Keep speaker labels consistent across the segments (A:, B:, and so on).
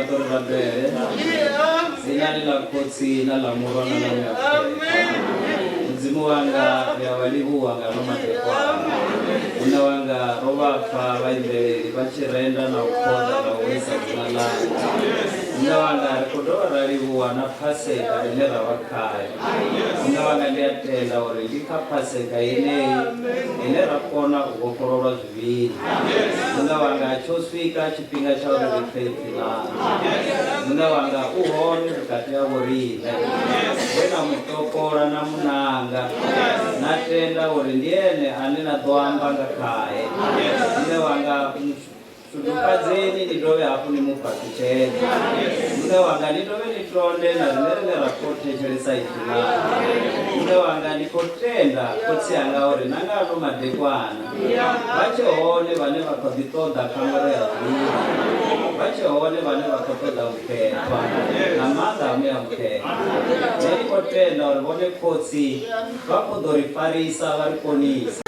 A: fhaṱo ri rabele dzinani ḽa khotsi na ḽa murwa na ḽa muya mukhethwa. Mudzimu wanga ri a vha livhuwa nga ano madekwana. Muṋe wanga ro vha pfa vhaimbeleli vha tshi renda na u khoḓa na u hulisa dzina ḽanu. Muṋe wanga ri khou dovha ra livhuwa na Paseka ine ra vha khayo. Muṋe wanga ndi a tenda uri ndi kha Paseka yeneyi ine ra kona u vhofhololwa zwivhini. Muṋe wanga tsho swika tshifhinga tsha uri ri pfe ipfi ḽanu. Muṋe wanga u hone vhukati ha vhoriṋe we na mu topola na mu nanga na tenda uri ndi ene ane na ḓo amba nga khae. Muṋe wanga Shudufhadzeni ni dovhe hafhu ni mu fhaṱutshedze. Muṋe wanga ni dovhe ni tonde na riṋe rine ra khou thetshelesa ipfi ḽaṋu. Muṋe wanga ndi khou tenda Khotsi anga uri na nga ano madekwana vha tshe hone vhane vha khou ḓi ṱoḓa khangwelo ya zwivhi, vha tshe hone vhane vha khou ṱoḓa vhukhethwa na maanḓa a Muya Mukhethwa. Nṋe ndi khou tenda uri vhone Khotsi vha khou ḓo ri farisa vha ri konisa.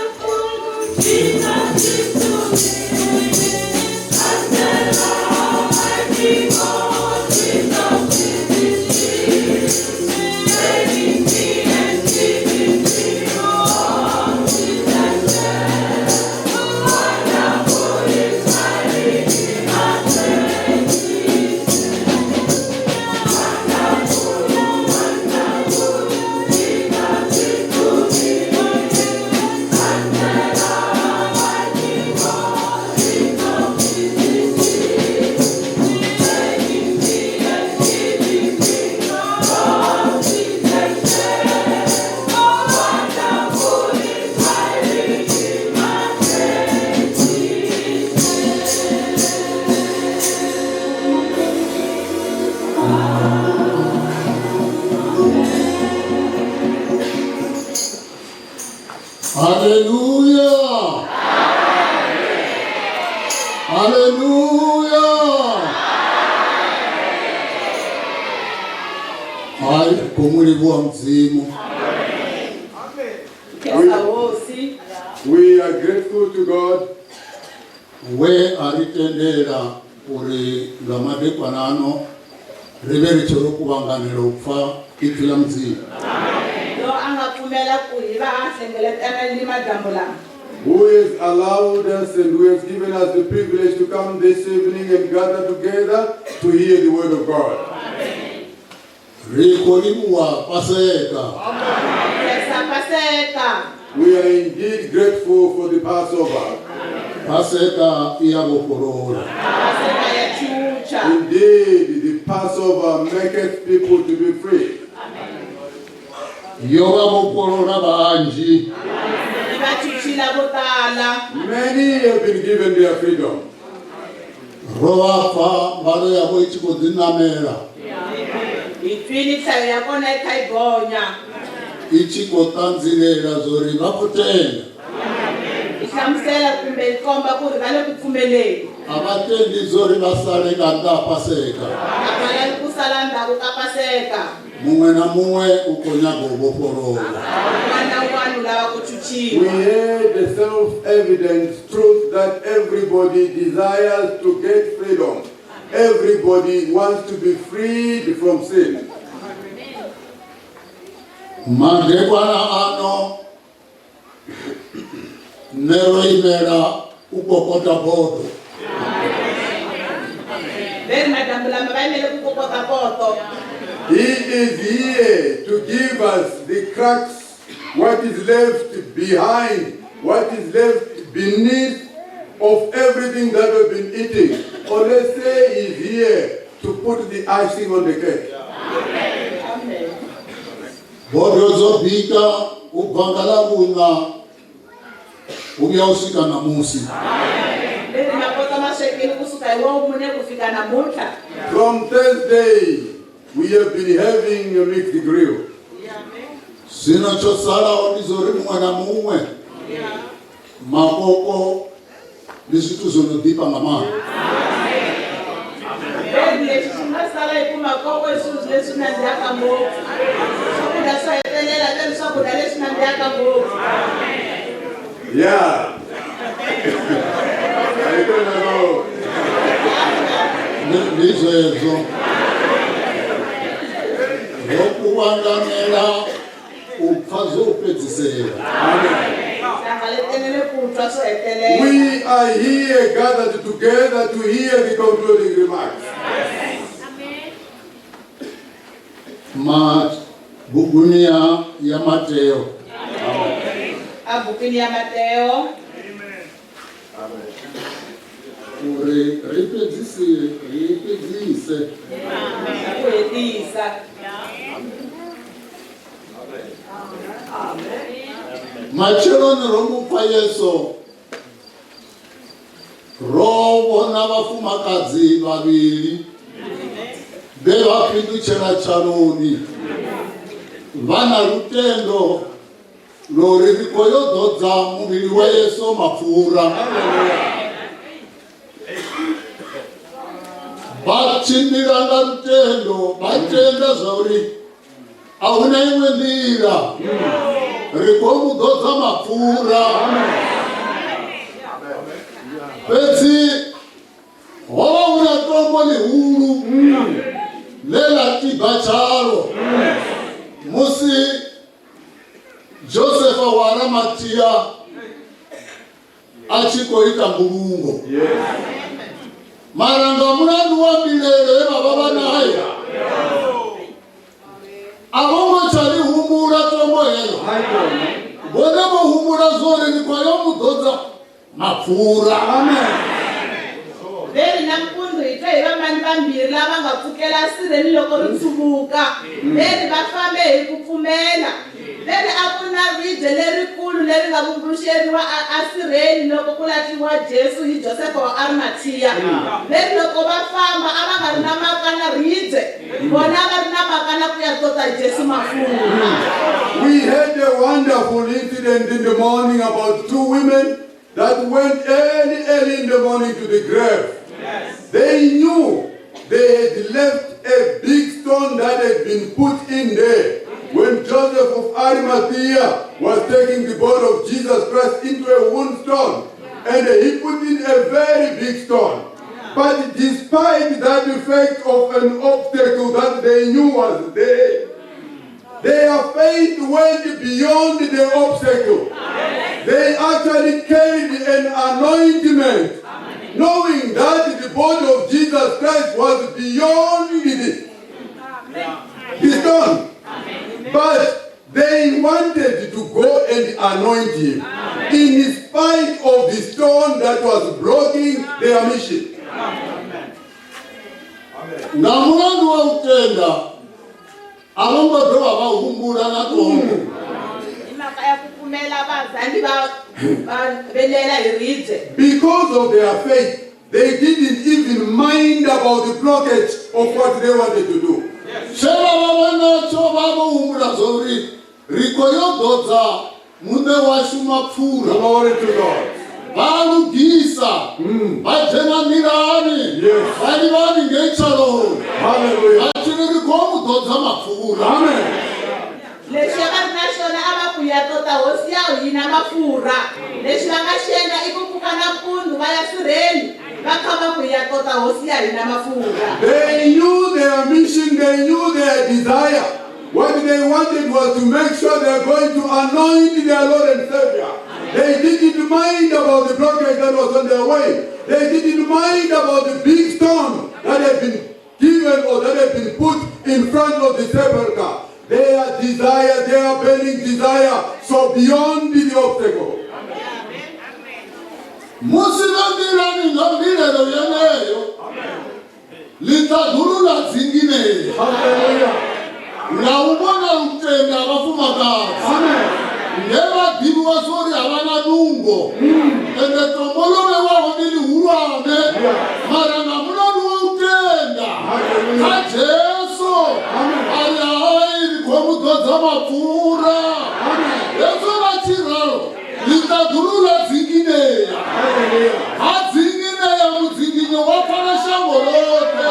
B: Haleluya! Haleluya! Hai, khou mu livhuwa Mudzimu.
C: Khensa hosi.
D: We are grateful to God
B: We a ri tendela uri nga madekwana ano ri vhe ri tshi ro kuvhanganela u pfa ipfi ḽa Mudzimu.
C: Lo a nga pfumela ku hi va a hlengeletanile madyambu lama.
D: Who has allowed us and who has given us the privilege to come this evening and gather together to hear the word of God.
B: Ri khou livhuwa Paseka.
C: Khensa Paseka.
D: We are indeed grateful for the Passover.
B: Paseka i ya vhofholola.
C: Paseka ya chucha.
D: Indeed, the Passover maketh people to be free.
B: Yo vha vhofholola vhanzhi.
C: Yi va chuchila vo tala.
D: Many have been given their freedom.
B: Ro vha pfa mbalo yavho i tshi khou ḓi ṋamela.
C: Hi twile nhlayo ya kona yi kha yi gonya.
B: I tshi khou ṱanzilela zwo ri vha khou tenda.
C: Yi hlamusela kumbe yi komba ku ri va le ku pfumeleni.
B: A va tendi zwo ri vha sale nga nnḓa ha Paseka.
C: A va lavi ku sala ndzhaku ka Paseka.
B: Muṅwe na muṅwe u khou nyaga u vhofholowa.
C: Un'wana na un'wana u lava ku chuchiwa.
D: We hear the self-evident truth that everybody desires to get freedom. Everybody wants to be freed from sin.
B: Madekwana ano nṋe ro imela u kokota bodo.
C: Veri madyambu lama va yimele ku kokota poto.
D: He is here to give us the crux, what is left behind, what is left beneath of everything that we've been eating. Or let's say he's here to put the icing on the cake.
C: Amen.
B: Bodo dzo bika u bva nga Ḽavhuṋa u vhuya u swika ṋamusi.
C: Leri mapoto ma swekile kusuka hi Wavumune ku fika namuntlha.
D: From Thursday, we have been having a mixed grill.
B: Zwino tsho salaho ndi zwo uri muṅwe na muṅwe Makoko ndi zwithu zwo no ḓifha nga maanḓa.
C: Leri lexi xi nga sala hi ku makoko i swilo leswi nandzihaka ngopfu. Swakudya swo hetelela ve ri swakudya leswi nandzihaka ngopfu.
D: Yeah. I don't know.
B: Ndi Ndi zwezwo ro kuvhanganela u pfa zwo u fhedzisela.
C: Hlangaletelele ku twa swo hetelela.
D: We are here gathered together to hear the concluding remarks.
B: Ma buguni ya ya Mateo.
C: A bukwini ya Mateo.
B: Uri ri fhedzise ri fhedzise.
C: Ku hetisa.
B: Matsheloni ro mu pfa Yesu ro vhona vhafumakadzi vhavhili vhe vha fhindutshela tshaloni vha na lutendo lori ri khou yo ḓodza muvhili wa Yesu mapfura. Vha tshimbila nga lutendo, vha tenda zwa uri a hu na iṅwe nḓila, ri khou mu ḓodza mapfura. Fhedzi ho vha hu na tombo ḽihulu ḽe ḽa tiba tshalo musi Josefa wa Arimathea a tshi khou ita mbulungo. Mara nga mulandu wa mbilaelo ye vha vha vha nayo, a vho ngo tsha ḽi humbula tombo heḽo. Vhone vho humbula zwori ri khou yo mu ḓodza mapfura.
C: Ve ri nampundzu hi twa hi vamani vambirhi lava nga pfukela sirheni loko ri tshuvuka. Ve ri va fambe hi ku pfumela. Ve ri a ku na ribye lerikulu leri nga vumbuluxeriwa a a sirheni loko ku lahliwa Jesu hi Josefa wa Arimathea. Ve ri loko va famba a va nga ri na mhaka na ribye, vona a va ri na mhaka na ku ya tota Jesu mafurha.
D: We had a wonderful incident in the morning about two women that went early, early in the morning to the grave. They knew they had left a big stone that had been put in there when Joseph of Arimathea was taking the body of Jesus Christ into a wound stone. And he put in a very big stone. But despite that effect of an obstacle that they knew was there, their faith went beyond the obstacle. They actually carried an anointment, knowing that the body of Jesus Christ was beyond the stone. But they wanted to go and anoint him in spite of the stone that was blocking their mission.
B: Nga mulandu wa u tenda a vho ngo dovha vha humbula na tombo.
C: Hi mhaka ya ku pfumela va zangi va va vilela hi ribye.
D: Because of their faith, they didn't even mind about the blockage of what they wanted to do.
B: Tshe vha vha vha natsho vha vho humbula zwa uri ri khou yo ḓodza muṋe washu mapfura.
D: Glory to God.
B: Vha lugisa vha dzhena nḓilani vha livha haningei tshaloni.
D: Hallelujah.
B: Vha tshi ri ri khou mu ḓodza mapfura.
D: Amen.
C: Lexi a va ri na xona a va ku ya tota hosi ya hina mafurha. Lexi va nga xi endla i ku pfuka nampundzu va ya sirheni va kha va ku hi ya tota hosi ya hina mafurha.
D: They knew their mission, they knew their desire. What they wanted was to make sure they are going to anoint their Lord and Savior. They didn't mind about the blockade that was on their way. They didn't mind about the big stone that had been given or that had been put in front of the sepulchre. Their desire, their burning desire, so beyond the obstacle.
B: Musi vha nḓilani nga mbilaelo yeneyo, ḽiṱaḓulu ḽa dzinginea.
D: Hallelujah.
B: Nga u vhona u tenda vhafumakadzi.
D: Amen.
B: Nge vha ḓivhiwa zwa uri a vha na nungo, ende tombo ḽo vhewaho ndi ḽihulwane, mara nga mulandu wa u tenda kha Jesu, a ri hai ri khou mu ḓodza mapfura. Hezwo vha tshi ralo, ḽiṱaḓulu ḽa dzinginea. Ha dzinginea mudzinginyo wa pfala shango ḽoṱhe.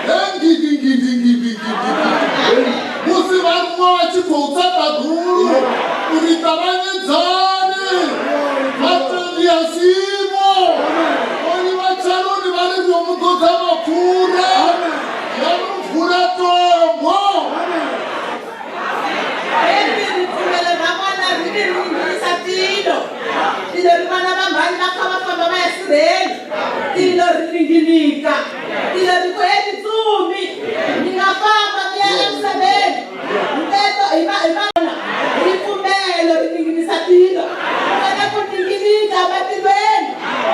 B: He ngidi ngidi ngidi ngidi. Musi vharuṅwa vha tshi khou tsa ṱaḓulu uri ṱavhanyedzani, vhatendi a simo. Oni vha tshaloni vha ri ri yo mu ḓodza mapfura.
C: ninginika tilo ri ku he tintsumi mi nga famba mi ya emisaveni nteto hi ma hi ma ripfumelo ri ninginisa tilo ku kota ku ninginika matilweni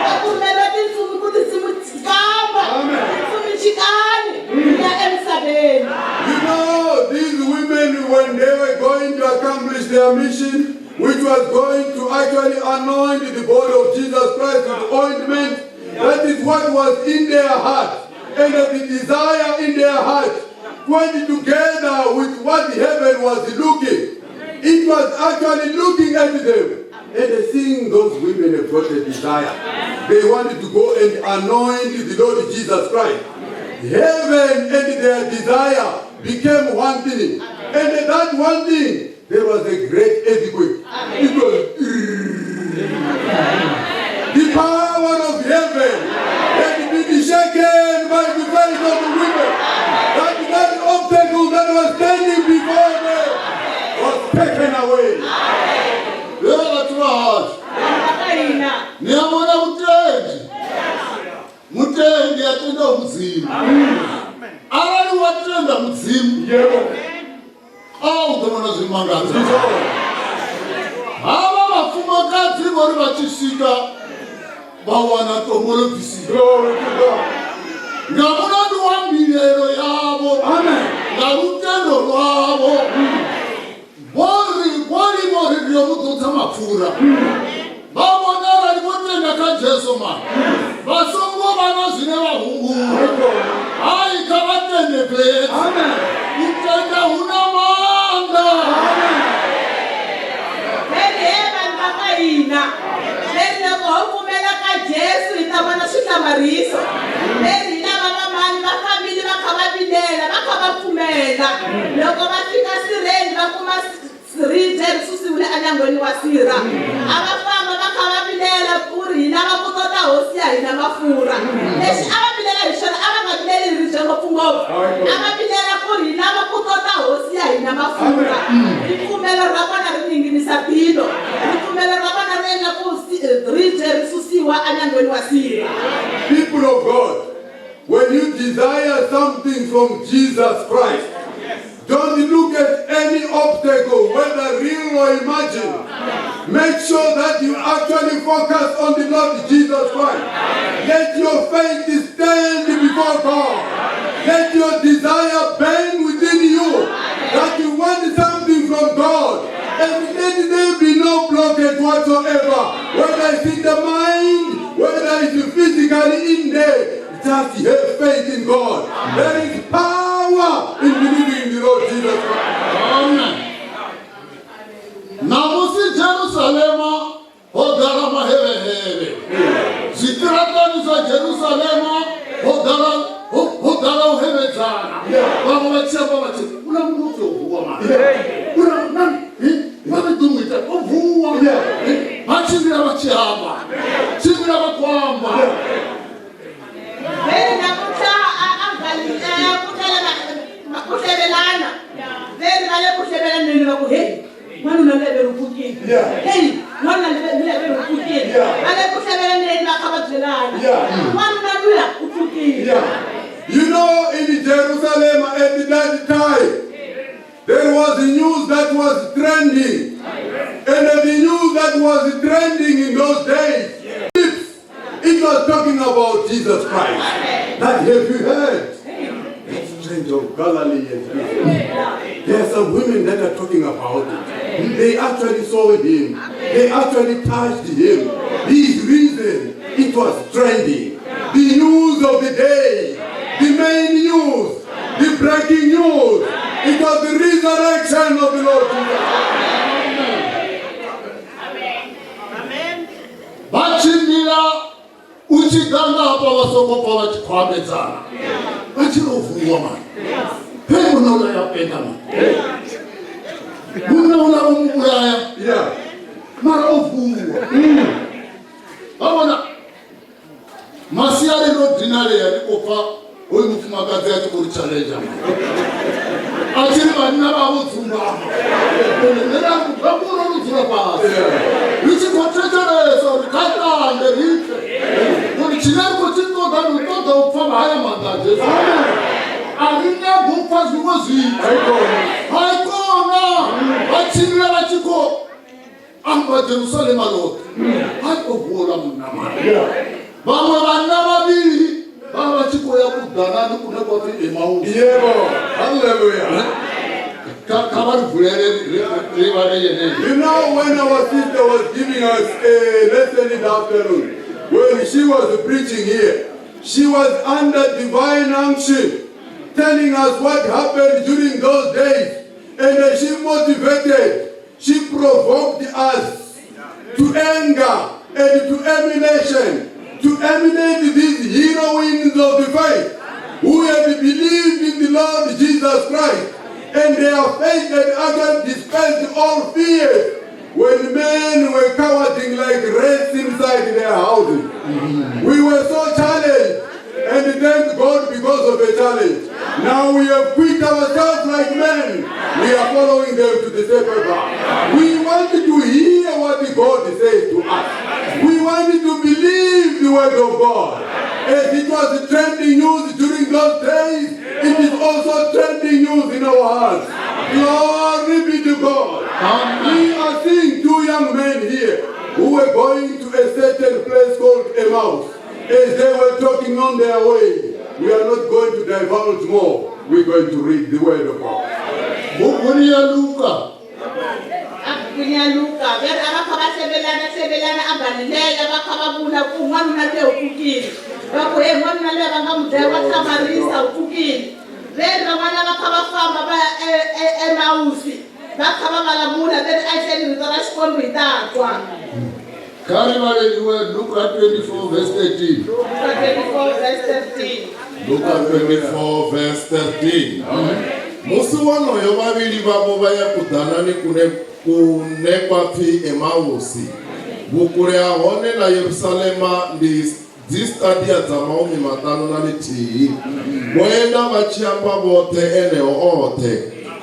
C: ka ku rhumela tintsumi ku tinsimu famba tintsumi chikani mi ya emisaveni.
D: You know, these women, when they were going to accomplish their mission, which was going to actually anoint the body of Jesus Christ with ointment, that is what was in their heart. And the desire in their heart went together with what heaven was looking. It was actually looking at them. And seeing those women have got a desire. They wanted to go and anoint the Lord Jesus Christ. Heaven and their desire became one thing. And that one thing, there was a great earthquake. It was the power of heaven had been shaken by the faith of the women. That that obstacle that was standing before them was taken away.
B: He vhathu vha hashu
C: Vanhu va ka hina
B: ni a vhona vhutendi mutendi a tendaho mudzimu arali wa tenda mudzimu a u ḓo vhona zwimangadzo havha vhafumakadzi vhori vha tshi swika vha wana tombo ḽo bvisiwa
D: Glory to God.
B: Nga mulandu wa mbilaelo yavho
D: Amen.
B: nga lutendo lwavho vhori vhori vhori ri yo mu ḓodza mapfura vha vhona arali vho tenda kha Jesu mara vha songo vha na zwine vha humbula hai kha vha tende fhedzi
D: Amen.
B: u tenda hu na maanḓa.
C: Leri he vanhu va ka hina leri loko ho pfumela ka Jesu hi ta vona swihlamariso leri hi lava vamani va fambile va kha va vilela va kha va pfumela loko va fika sirheni va kuma ribye ri susiwile enyangweni wa sirha a va famba va kha va vilela ku ri hi lava ku tota hosi ya hina mafurha lexi a va vilela hi xona a va nga vileli hi ribye ngopfungopfu a va vilela ku ri hi lava ku tota hosi ya hina mafurha ripfumelo ra vona ri ninginisa tilo ripfumelo ra vona ri endla ku ribye ri susiwa enyangweni wa sirha.
D: People of God, when you desire something from Jesus Christ, don't look at any obstacle, whether real or imagined. Make sure that you actually focus on the Lord Jesus Christ. Let your faith stand before God. Let your desire burn within you that you want something from God. And let there be no blockage whatsoever, whether it's in the mind, whether it's physically in there. Just have faith in God. There is power in believing in the Lord Jesus Christ.
B: Amen. Ṋamusi Jerusalema ho ḓala mahevhehevhe zwiṱiraṱani zwa Jerusalema ho ḓala ho ho ḓala u hevhedzana vhaṅwe vha tshi amba vha tshi uḽa muthu u pfi o vuwa mani uḽa nani vha ri ḓo mu ita o vuwa vha tshimbila vha tshi amba tshimbila vha khou amba.
C: Veri namuntlha a a Galilea ku tlhela ku hlevelana veri va le ku hlevelaneni va ku heyi n'wanuna luya ve ri pfukile heyi n'wanuna luya ve ri pfukile va le ku hlevelaneni va kha va byelana n'wanuna luya u pfukile.
D: You know, in Jerusalem at that time, there was news that was trending. And the news that was trending in those days, it was talking about Jesus Christ. That have you heard? That stranger of Galilee has risen. There are some women that are talking about it. They actually saw him. They actually touched him. He is risen. It was trending. The news of the day, the main news, the breaking news. It was the resurrection of the Lord Jesus.
B: Vha tshimbila u tshi ḓa nga hafha vha songo pfa vha tshi khou ambedzana vha tshi ro vuwa mani hei munna uḽa ya penda mani munna uḽa vho mu vhulaya mara o vuwa vha vhona masiari ro dinalea ndi khou pfa hoyu mufumakadzi a tshi khou ri challenge a tshi ri vhanna vha vho dzumbama ende nṋe nda ri bvamuro lu dzula fhasi ri tshi khou thetshelesa uri kha tambe ri pfe uri tshine ri khou tshi ṱoḓa ndi u ṱoḓa. nga haya maanḓa a Jesu. A ri nyagi u pfa zwiṅwe zwithu. Haikona vha tshimbila vha tshi khou amba Jerusalema ḽoṱhe. Hai o vuola munna mara. Vhaṅwe vhanna vhavhili vha vha tshi khou ya kuḓanani kune kwa pfi Emausi.
D: Yebo. Hallelujah.
B: Kha vha ri vulele ri vhale yeneyo.
D: You know, when our sister was giving us a lesson in the afternoon, when she was preaching here, she was under divine unction, telling us what happened during those days. And she motivated, she provoked us to anger and to emulation, to emulate these heroines of the faith who had believed in the Lord Jesus Christ, and their faith had actually dispelled all fears when men were cowering like rats inside their houses. We were so challenged, and thank God because of the challenge. Now we have quit ourselves like men. We are following them to the sepulchre. We want to hear what God says to us. We want to believe the word of God. As it was trending news during those days, it is also trending news in our hearts. Glory be to God. We are seeing two young men here who were going to a certain place called Emmaus. As they were talking on their way, we are not going to divulge more. We're going to read the word of God.
B: Buguni ya Luka.
C: A bukwini ya Luka va ri a va kha va hlevelana hlevelana a Galileya va kha va vula ku n'wanuna loyi u pfukile. Va ku he n'wanuna loyi va nga n'wi dlaya wa hlamarisa u pfukile. Ve ri van'wana va kha va famba va ya Emawusi va kha va vulavula ve ri a hi hlayeni rito ra Xikwembu hi ta twa.
B: Kha ri vhaleliwe Luka 24 verse 13.
C: Luka 24 verse 13.
E: Luka 24 verse 13. Musi wonoyo vhavhili vhavho vha ya kuḓanani kune kune kwa pfi Emausi. Vhukule ha hone na Yerusalema ndi dzi stadia dza 51. Vho enda vha tshi amba vhoṱhe eneo oṱhe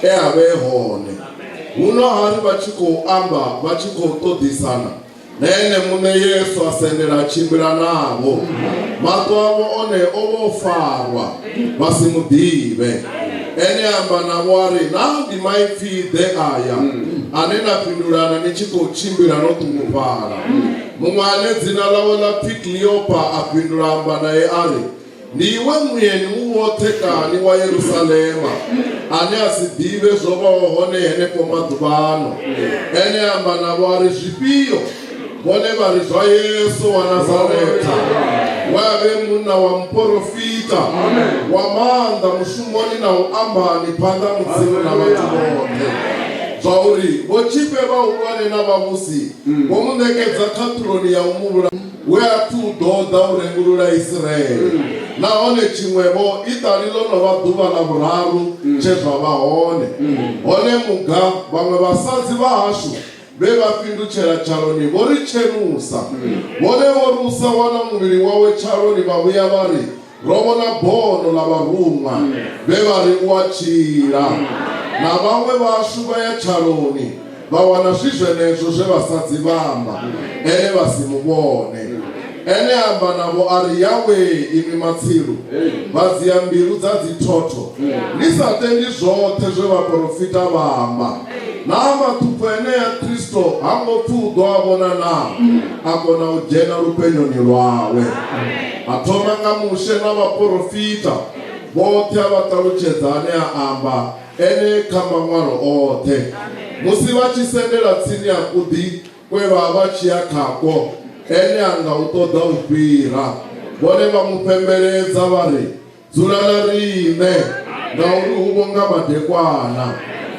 E: e a vhe hone. Huno ha ri vha tshi khou amba vha tshi khou ṱoḓisana, na ene muṋe Yesu a sendela a tshimbila navho. Maṱo avho one o vha o farwa, vha si mu ḓivhe. Ene a amba navho a ri, Naa ndi maipfi-ḓe aya ane na fhindulana ni tshi khou tshimbila no ṱungufhala? Muṅwe ane dzina ḽawe ḽa pfi Kleopa a fhindula a amba nae a ri, Ndi iwe muyeni u woṱhe kani wa Yerusalema ane a si ḓivhe zwo vhaho hone henefho maḓuvha ano? Ene a amba navho a ri, Zwifhio? Vhone vha ri, Zwa Yesu wa Nazaretha, we a vhe munna wa muporofita wa maanḓa mushumoni na u ambani phanḓa Mudzimu na vhathu vhoṱhe, zwauri vhotshifhe vhahulwane na vhavhusi vho mu ṋekedza khaṱuloni ya u mu vhulaha. We a pfi u ḓo ḓa u rengulula Isiraele. Nahone tshiṅwe-vho, iṱali ḽo no vha ḓuvha ḽa vhuraru tshe zwa vha hone. Hone muga, vhaṅwe vhasadzi vha hashu vhe vha fhindutshela tshaloni vho ri tshenusa. Vhone vho ri u sa wana muvhili wawe tshaloni vha vhuya vha ri, Ro vhona bono ḽa vharuṅwa vhe vha ri u a tshila. Na vhaṅwe vhashu vha ya tshaloni vha wana zwi zwenezwo zwe vhasadzi vha amba, ene vha si mu vhone. Ene a amba navho a ri, Yawee, inwi matsilu, vhadzia-mbilu dza dzithotho, ni sa tendi zwoṱhe zwe vhaporofita vha amba! Naa maṱhupho enea Kristo ha ngo pfi u ḓo a vhona naa, a kona u dzhena lupenyoni lwawe? A thoma nga Mushe na vhaporofita vhoṱhe a vha ṱalutshedza ane a amba ene kha Maṅwalo oṱhe. Musi vha tshi sendela tsini ha kuḓi kwe vha vha tshi ya khakwo, ene a nga u ṱoḓa u fhira. Vhone vha mu fhembeledza vha ri, Dzula na riṋe, ngauri hu vho nga madekwana,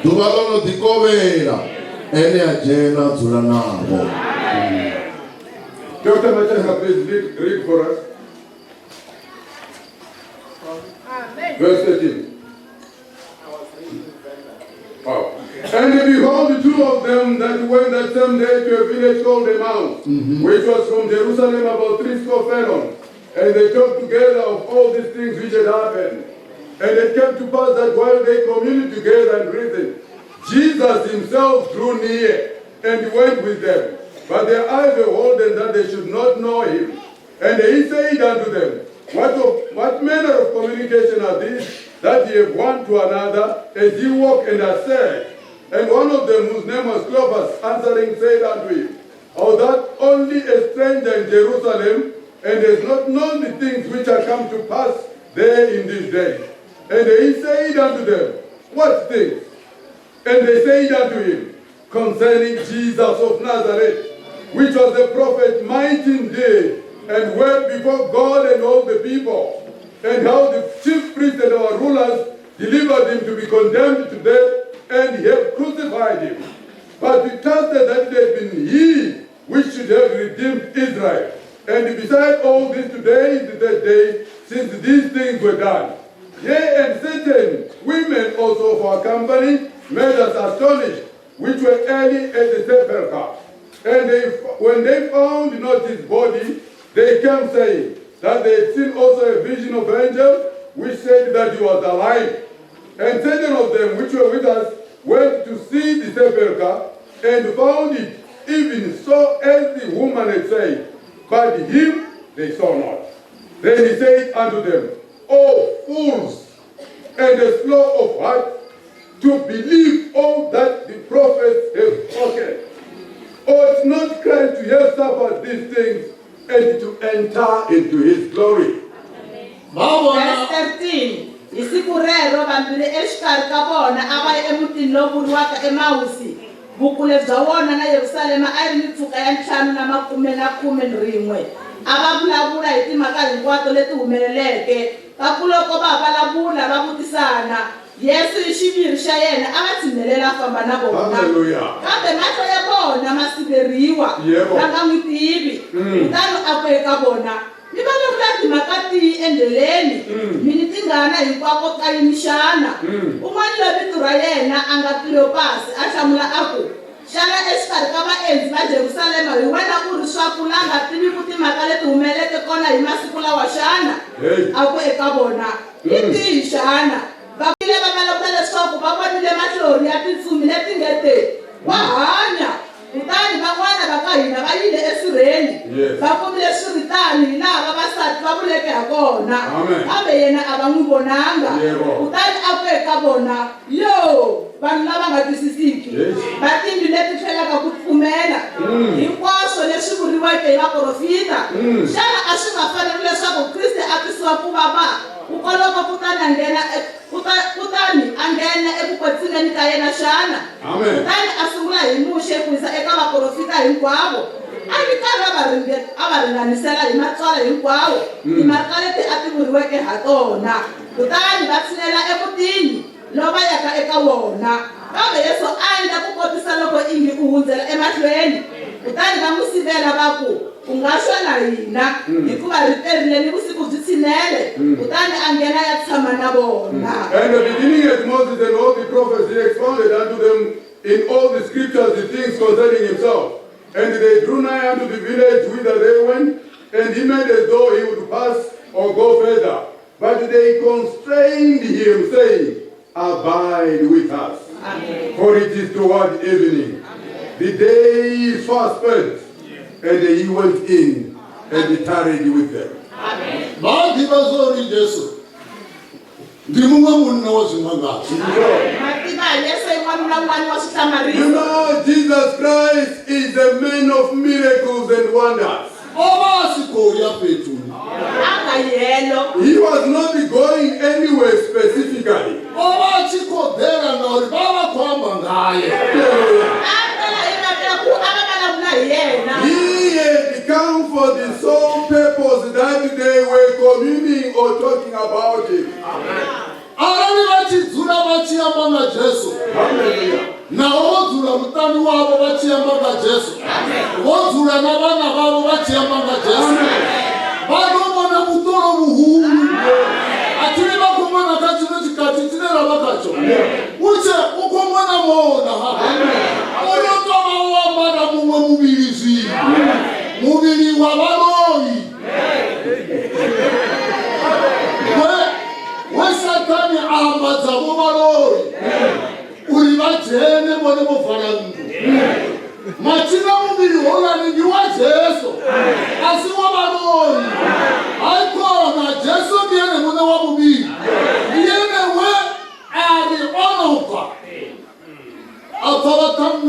E: ḓuvha ḽo no ḓi kovhela. Ene a dzhena a dzula navho.
D: Dr. Machacha, please read for us. Verse 13. Oh. And behold, two of them that went that same day to a village called Emmaus, which was from Jerusalem about 80 furlongs. And they talked together of all these things which had happened. And it came to pass that while they communed together and reasoned, Jesus himself drew near and went with them. But their eyes were holden that they should not know him. And he said unto them, What, of, what manner of communication are these that ye have one to another as ye walk and are sad? And one of them, whose name was Clopas, answering, said unto him, Art thou only a stranger in Jerusalem, and has not known the things which are come to pass there in these days? And he said unto them, What things? And they said unto him, Concerning Jesus of Nazareth, which was a prophet, mighty indeed, and word before God and all the people, and how the chief priests and our rulers delivered him to be condemned to death, and have crucified him. But we trusted that it had been he which should have redeemed Israel. And beside all this, today is the third day since these things were done. Yea, and certain women also of our company made us astonished, which were early at the sepulchre. And they, when they found not his body, they came saying that they had seen also a vision of angels, which said that he was alive. And certain of them which were with us went to see the sepulchre, and found it even so as the woman had said, but him they saw not. Then he said unto them, O fools, and the slow of heart to believe all that the prophets have spoken. Ought not Christ to have suffered these things and to enter into his glory?
B: Va vona
C: Verse 13 Hi siku rero vambirhi exikarhi ka vona a va ya emutini lowu vuriwaka Emawusi, vukule bya wona na Yerusalema a yi ri mipfhuka ya ntlhanu na makume na khume rin'we. A va vulavula hi timhaka hinkwato leti humeleleke. Kakuloko va vulavula va vutisana, Yesu hi xiviri xa yena a va tshinelela a famba na vona.
D: Hallelujah.
C: Kambe mahlo ya vona ma siveriwa,
D: Yebo.
C: va nga n'wi tivi. Kutani a ku eka vona, Mi vulavula timhaka tihi endleleni? Mi ni tingana hinkwako ka yini xana? Un'wana loyi vito ra yena a nga Kliyopasi a hlamula a ku, Xana exikarhi ka vaendzi va Jerusalema hi wena u ri swaku la nga tiviku timhaka leti humeleleke kona hi masiku lawa xana?
D: Hey.
C: A ku eka vona, Hi tihi xana? Va vile va vulavula leswaku va vonile mahlori ya tintsumi leti nge te, Wa hanya! Kutani van'wana va ka hina va yile esirheni,
D: Yes.
C: va kumile swi ri tani hilaha vavasati va vuleke hakona,
D: Amen.
C: kambe yena a va n'wi vonanga.
D: Yebo.
C: Kutani a ku eka vona, Yo, vanhu lava nga twisisiki,
D: Yes.
C: va timbilu leti hlwelaka ku pfumela hinkwaswo leswi vuriweke hi vaprofeta, xana a swi nga faneli leswaku Kriste a twisiwa ku vava kukoloko kutani a nghena e- kuta- kutani a nghena eku kwetsimeni ka yena xana?
D: Amen.
C: Kutani a sungula hi Muxe ku yisa eka vaprofeta hinkwavo, a ri karhi a va ringe- a va ringanisela hi matsalwa hinkwawo timhaka leti a ti vuriweke ha tona. Kutani va tshinela emutini lowu va yaka eka wona. Kambe Yesu a endla kukotisa loko ingi u hundzela emahlweni. Kutani va n'wi sivela va ku, U nga xwa na hina, hikuva ri perile ni vusiku byi tshinele. Kutani a nghena a ya tshama na vona.
D: And beginning at Moses and all the prophets, he expounded unto them in all the scriptures the things concerning himself. And they drew nigh unto the village whither they went, and he made as though he would pass or go further. But they constrained him, saying, Abide with us, for it is toward evening. The day is far spent. And he went in and he tarried with them.
B: Vha ḓivha zwa uri Jesu ndi muṅwe munna wa zwimangadzo.
C: Ma tiva Yesu i n'wanuna un'wana wa
D: You
C: swihlamariso.
D: know, Jesus Christ is a man of miracles and wonders.
B: O vha a si khou ya fhethu.
C: A nga yi helo.
D: He was not going anywhere specifically.
B: O vha a tshi khou ḓela ngauri vha vha khou amba ngae.
C: A tela hi mhaka ya ku a va vulavula hi yena.
D: He had come for the sole purpose that they were communing or talking about him.
B: Arali vha tshi dzula vha tshi amba nga Jesu,
D: Hallelujah.
B: naho vho dzula muṱani wavho vha tshi amba nga Jesu, vho dzula na vhana vhavho vha tshi amba nga Jesu, vha ḓo vhona vhuṱolo vhuhulu. A thi ri vha khou mona kha tshino tshikhathi tshine ra vha khatsho. U tshe u khou mona mona hafha. U no tou vha wo ambara muṅwe muvhili zwino, muvhili wa vhaloi. We, we Sathane a ambadza vho vhaloi uri vha dzhene vhone vho vala nnḓu. Mathina muvhili houḽani ndi wa Jesu, a si wa vhaloi. Haikhona.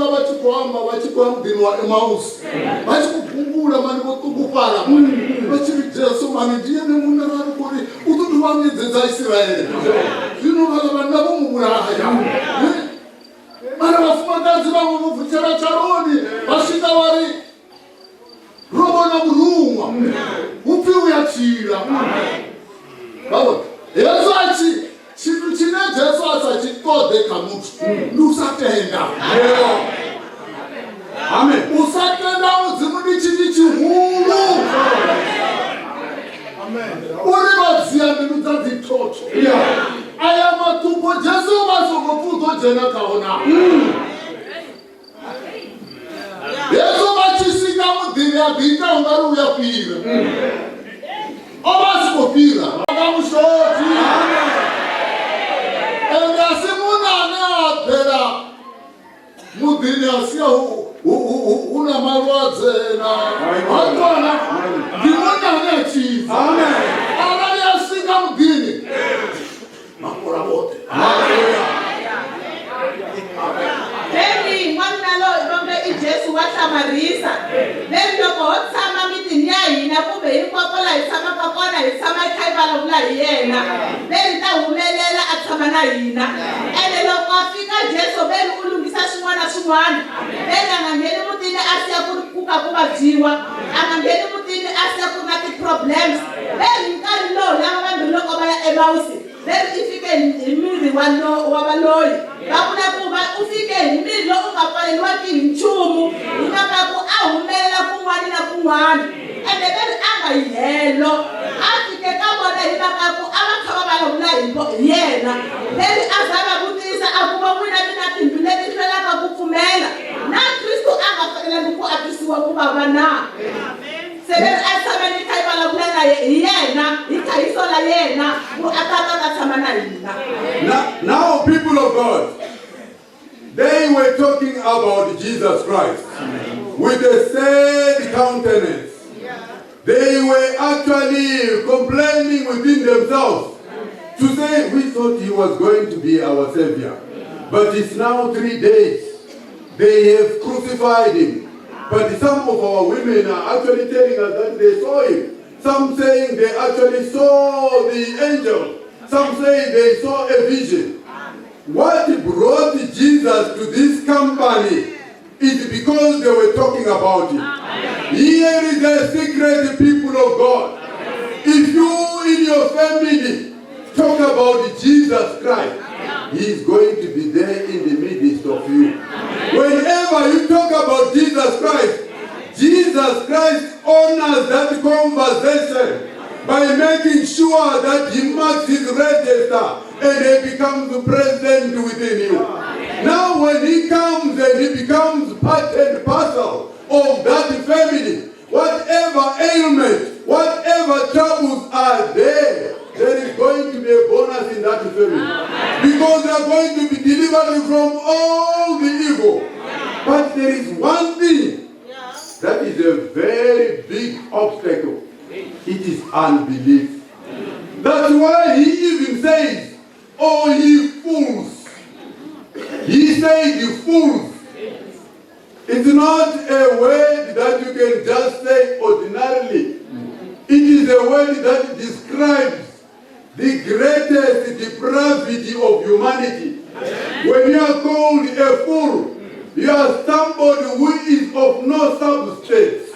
B: vhanna vha tshi khou amba vha tshi khou ya muḓini wa Emausi vha tshi khou gungula mani vho ṱungufhala vha tshi ri Jesu mani ndi ene munna ra ri khou ri u ḓo dovha a vhuyedzedza Isiraele zwino vhaḽa vhanna vho mu vhulaya. Mara vhafumakadzi vhaṅwe vho vutshela tshaloni vha swika vha ri ro vhona muruṅwa hu pfi u ya tshila. Vha vhona hezwo a tshi tshithu tshine Jesu a sa tshi ṱoḓe kha muthu ndi u sa tenda.
D: Amen.
B: U sa tenda Mudzimu ndi tshivhi tshihulu. Uri vha dzia mbilu dza dzithotho. Aya maṱhupho Jesu vha songo pfi u ḓo dzhena khao na. Yesu vha tshi swika muḓini a ḓi ita ungari u ya fhira. O vha a si khou fhira. Nga mushoti. Ende a si munna ane a bvela muḓini a sia hu na malwadze na hatwana. Ndi munna ane a tshidza. Arali a swika muḓini vha fhola vhoṱhe.
C: Veri n'wanuna loyi va nge i Jesu wa hlamarisa. Veri loko ho tshama mitini ya hina kumbe hinkwako laha hi tshamaka kona hi tshama hi kha hi vulavula hi yena, veri ta humelela a tshama na hina. Ene loko a fika Jesu veri u lunghisa swin'wana na swin'wana. Veri a nga ngheni mutini a siya ku ri ku ka ku vabyiwa, a nga ngheni mutini a siya ku ri na ti-problems. Veri hi nkarhi lowu lava vambirhi loko va ya Emawusi, Leri i fike hi miri wa wa valoyi. Va vula ku va u fike hi miri lowu nga pfaleriwaki hi nchumu, hi mhaka ku a humelela kun'wana na kun'wana. Ende ve ri a nga yi helo. A fike ka vona hi mhaka ku a va kha va vulavula hi hi yena. Ve ri a za a va vutisa a ku, Vo n'wina mi na timbilu leti hlwelaka ku pfumela? Na Kristo a nga fanelangi ku a twisiwa ku vava na? Se ve ri a hi tshameni hi kha hi vulavula na ye hi yena, hi kha hi sola yena ku a ta ta ta tshama na hina.
D: Now, now, people of God, they were talking about Jesus Christ with a sad countenance. They were actually complaining within themselves to say, we thought he was going to be our savior. But it's now 3 days. They have crucified him. But some of our women are actually telling us that they saw him. Some saying they actually saw the angel. Some say they saw a vision. What brought Jesus to this company is because they were talking about him. Here is a secret, people of God. If you in your family talk about Jesus Christ, he is going to be there in the midst of you. Whenever you talk about Jesus Christ, Jesus Christ honors that conversation by making sure that he marks his register and he becomes the president within you. Now when he comes and he becomes part and parcel of that family, whatever ailment, whatever troubles are there, there is going to be a bonus in that family. Because they are going to be delivered from all the evil. But there is one thing that is a very big obstacle. It is unbelief. That's why he even says, Oh ye fools. He said, you fools. It's not a word that you can just say ordinarily. It is a word that describes the greatest depravity of humanity. When you are called a fool, you are somebody who is of no substance.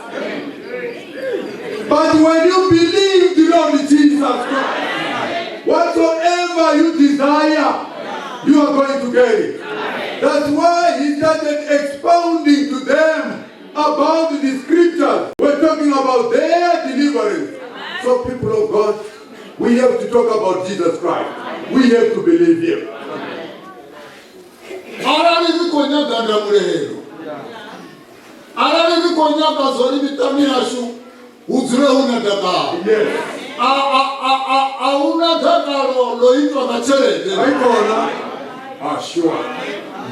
D: But when you believe the Lord Jesus Christ, whatsoever you desire, you are going to get it. That's why he started expounding to them about the scriptures. We're talking about their deliverance. So people of God, we have to talk about Jesus Christ. We have to believe him.
B: Arali ri khou nyaga ndamulelo, arali ri khou nyaga zwa uri miṱani yashu hu dzule hu na dakalo, a hu na dakalo ḽo itwa nga tshelede.
D: Hayikhona. Ah, sure.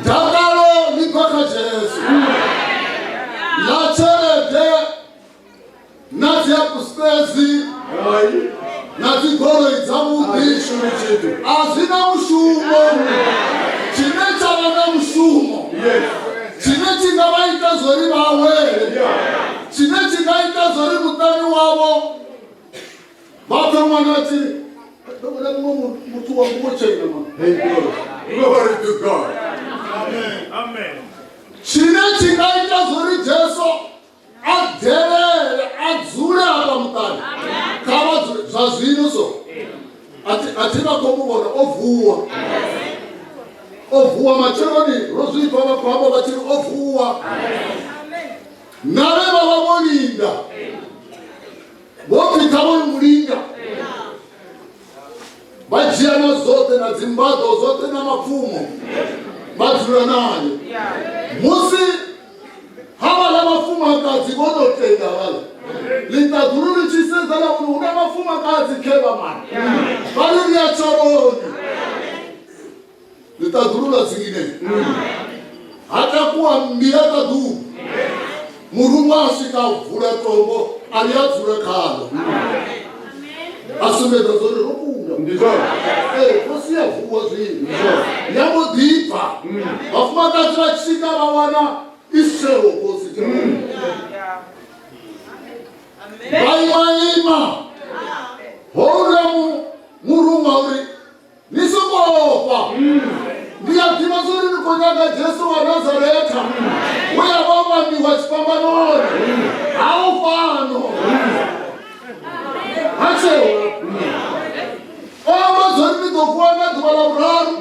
B: Dakalo ḽi bva kha Jesu. Ḽa tshelede na dzi upstairs
D: Hayi.
B: na dzi goloi dzavhuḓi
D: A zwi shumi tshithu.
B: a zwi na mushumo. Tshine tsha vha na mushumo,
D: Yes.
B: tshine zwori vha awele, tshine tshi nga ita zwori muṱani wavho vha pfe ṅwana a tshi ri ndo vhona muṅwe muthu wa nguvho tshena ma.
D: Thank you. Glory to God.
B: Tshine tshi nga ita zwori Jesu a bvelele a dzule hafha muṱani, kha vha dzule zwa zwino so a thi vha khou mu vhona o vuwa, o vuwa matsheloni ro zwi pfa vha khou amba vha tshi ri o vuwa, na vhe vha vha vho linda vho pfi kha vho mu linda, vha dzhia na zwoṱhe na dzimbaḓo zwoṱhe na mapfumo vha dzula naye. Musi havhaḽa vhafumakadzi vho no tenda vhaḽa ḽiṱaḓulu ḽi tshi sedza ḽa uri hu na vhafumakadzi khevha mani vha ri ri ya tshaloni, ḽiṱaḓulu ḽa dzinginea, ha takuwa mmbi ya ṱaḓulu, muruṅwa a swika a vula tombo a ri a dzula khaḽo, a sumbedza zwo ri ro kunda.
D: Ndi zwone.
B: Ee, khosi ya vuwa zwino ya mbo ḓi bva, vhafumakadzi vha tshi swika vha wana i si tsheho khosi, vha ima ima houḽa muruṅwa uri ni songo ofha, ndi a ḓivha zwo ri ni khou nyaga Jesu wa Nazaretha we a vha o vhambiwa tshifhambanoni, ha u fhano, ha tsheo, o amba zwo ri ni ḓo vuwa nga ḓuvha ḽa vhuraru.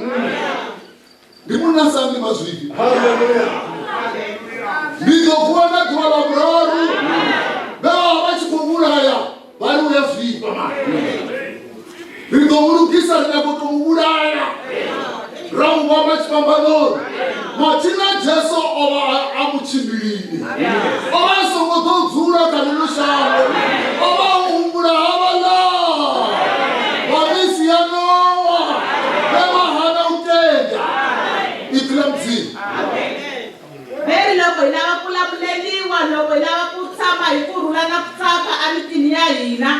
B: Ndi munna sa ambi mazwifhi.
D: Hallelujah.
B: Ndi ḓo vuwa nga ḓuvha ḽa vhuraru. Vhe vha vha tshi khou vhulaya vha ri u ya zwifha mani, ri ḓo mu lugisa, ri nyago to mu vhulaya ra mu vhamba tshifhambanoni. Mathina Jesu o vha a mutshimbilini, o vha a songo ḓo dzula kha ḽino shango, o vha o humbula havhaḽa vha misi ya Noa vhe vha hana u tenda ipfi ḽa Mudzimu.
C: Veri loko hi lava ku lamuleliwa, loko hi lava ku tshama hi ku rhula na ku tsaka emitini ya hina,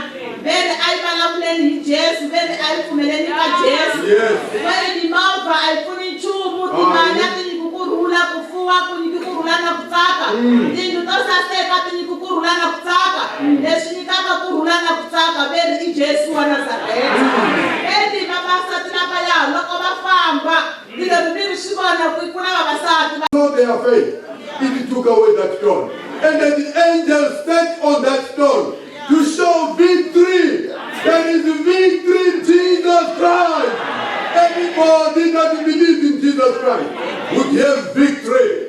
C: veri a yi vulavuleni hi Jesu, veri a yi pfumeleni ka Jesu. Veri mimovha a yi pfuni nchumu, timali a ti nyiki ku rhula, ku fuwa ku nyiki ku rhula na ku tsaka, tindlu to saseka ti nyiki ku rhula na ku tsaka. Leswi nyikaka ku rhula na ku tsaka veri i Jesu wa Nazareta. Veri vavasati lavaya loko va famba ni leri mi ri swi vona ku ku na vavasati va
D: Saw their faith, it took away that stone. And then the angel sat on that stone to show victory. There is victory in Jesus Christ. Anybody that believes in Jesus Christ would have victory.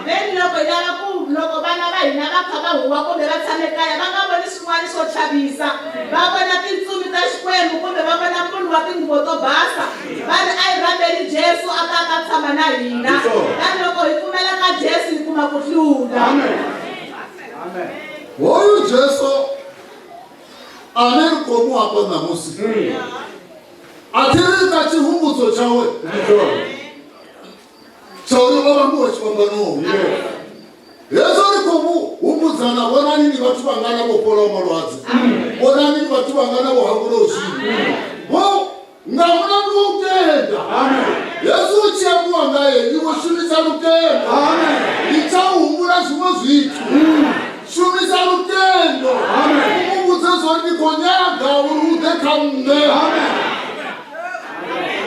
C: Veri loko hi lava ku loko vana va hina va kha va huwa kumbe va tshame kaya va nga voni swin'wana swo chavisa, va vona tintsumi ta Xikwembu kumbe va vona munhu wa tinguvo to basa, va ri a yi rhambeli Jesu a ta ta tshama na hina. Tani loko hi pfumela ka Jesu hi kuma ku hlula.
B: Hoyu Jesu ane ri khou mu amba ṋamusi, a thi ri kha tshihumbudzo tshawe tsha uri o vhambiwa tshifhambanoni, hezwo ri khou mu humbudzana, vhonani ni vhathu vhangana vho fholaho malwadze, vhonani ni vhathu vhangana vho hangulaho zwivhi vho nga mulandu wa u tenda. Hezwi u tshi ambiwa ngaye, iwe shumisa lutendo, litsha u humbula zwiṅwe zwithu, shumisa lutendo u mu vhudze zwori ndi khou nyaga uri u ḓe kha nṋe.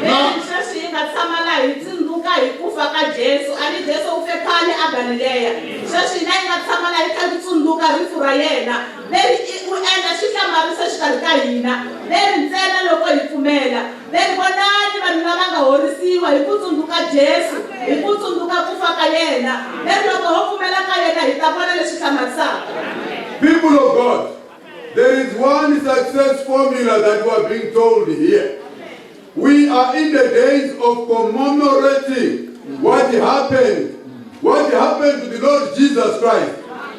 C: Veri sweswi hi nga tshama laha hi tsundzuka hi ku fa ka Jesu, a ni Jesu u fe khale a Galileya. Sweswi hina hi nga tshama laha hi kha hi tsundzuka rifu ra yena, veri u endla xihlamariso exikarhi ka hina, veri ntsena loko hi pfumela. Veri vonani vanhu lava nga horisiwa hi ku tsundzuka Jesu, hi ku tsundzuka ku fa ka yena. Veri loko ho pfumela ka yena hi ta vona leswi hlamarisaka.
D: People of God, there is one success formula that we are being told here. We are in the days of commemorating what happened to the Lord Jesus Christ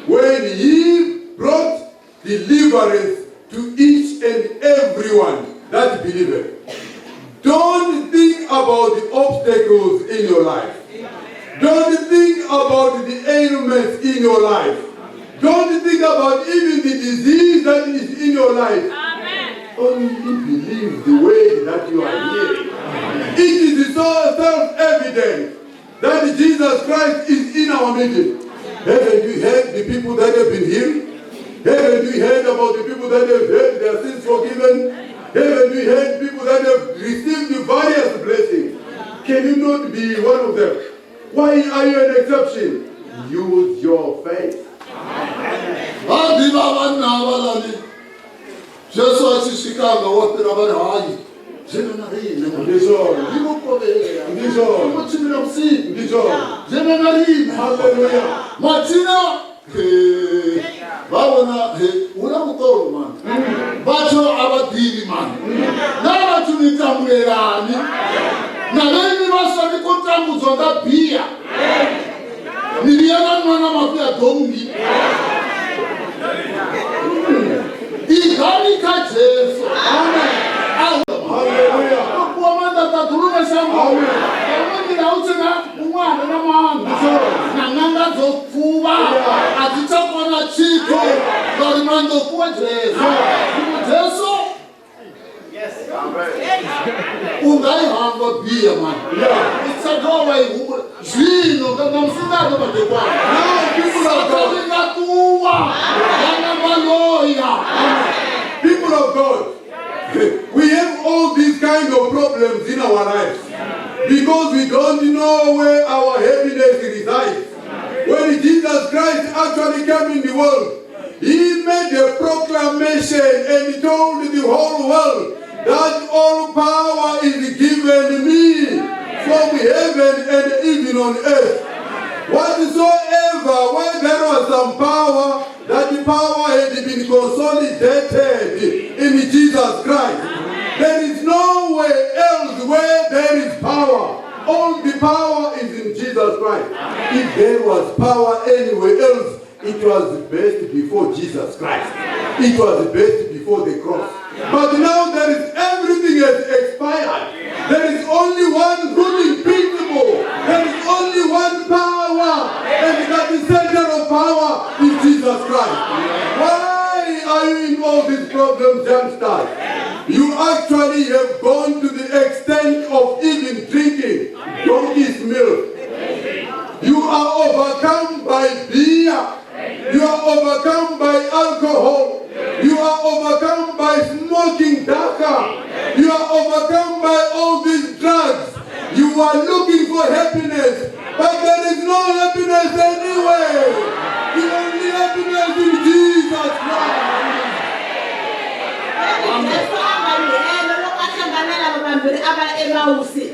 D: when he brought deliverance to each and everyone that believed. Don't think about the obstacles in your life. Don't think about the ailments in your life. Don't think about even the disease that is in your life. Only believe the way that you are hearing. It is so self-evident that Jesus Christ is in our midst. Haven't you heard the people that have been healed? Haven't you heard about the people that have had their sins forgiven? Haven't you heard people that have received the various blessings? Can you not be one of them? Why are you an exception? Use your faith.
B: Vha ḓivha vhanna havhaḽani Jesu a tshi swika nga wo fhira vha ri hayi dzhena na riṋe
D: Ndi zwone.
B: Ndi vho kovhela
D: Ndi zwone.
B: Ndi vho tshimbila vhusiku
D: Ndi zwone.
B: Dzhena na riṋe
D: Hallelujah.
B: Mathina vha vhona hu na vhuṱolo mani vhathu a vha ḓivhi mani na vhathu ni tambulelani na vheni vhaswa ni khou tambudzwa nga bia ni vhuya na nwa na mafhi a donngi igani kha Jesu.
D: Hallelujah.
B: Kuwa maanḓa ṱaḓulu na shango nga nḓila hu tshi na ṅwana na maanḓa na ṅanga dzo pfuvha a dzi tsha kona tshithu ngauri maanḓa o fhiwa Jesu. Zwino Jesu u nga i hangwa bia mani u sa dovha wa i humbula zwino nga ṋamusi nga ano madekwana
D: Now people of God,
B: Sathane nga ṱuwa nga namba loya.
D: people of God, we have all these kind of problems in our lives because we don't know where our happiness resides. When Jesus Christ actually came in the world, he made a proclamation and he told the whole world that all power is given me from heaven and even on earth. Whatsoever, where there was some power, that the power had been consolidated in Jesus Christ. There is nowhere else where there is power. All the power is in Jesus Christ. If there was power anywhere else, it was best before Jesus Christ. It was best before the cross. But now there is everything has expired. There is only one ruling principle. There is only one power. And that the center of power is Jesus Christ. Why are you in all these problems, youngsters? You actually have gone to the extent of even drinking donkey's milk. You are overcome by beer. You are overcome by alcohol. You are overcome by smoking dagga. You are overcome by all these drugs. You are looking for happiness, but there is no happiness anywhere. The only happiness is Jesus Christ.
C: Jesu a nga yi helo loko a hlangana lava vambirhi a va Emawusi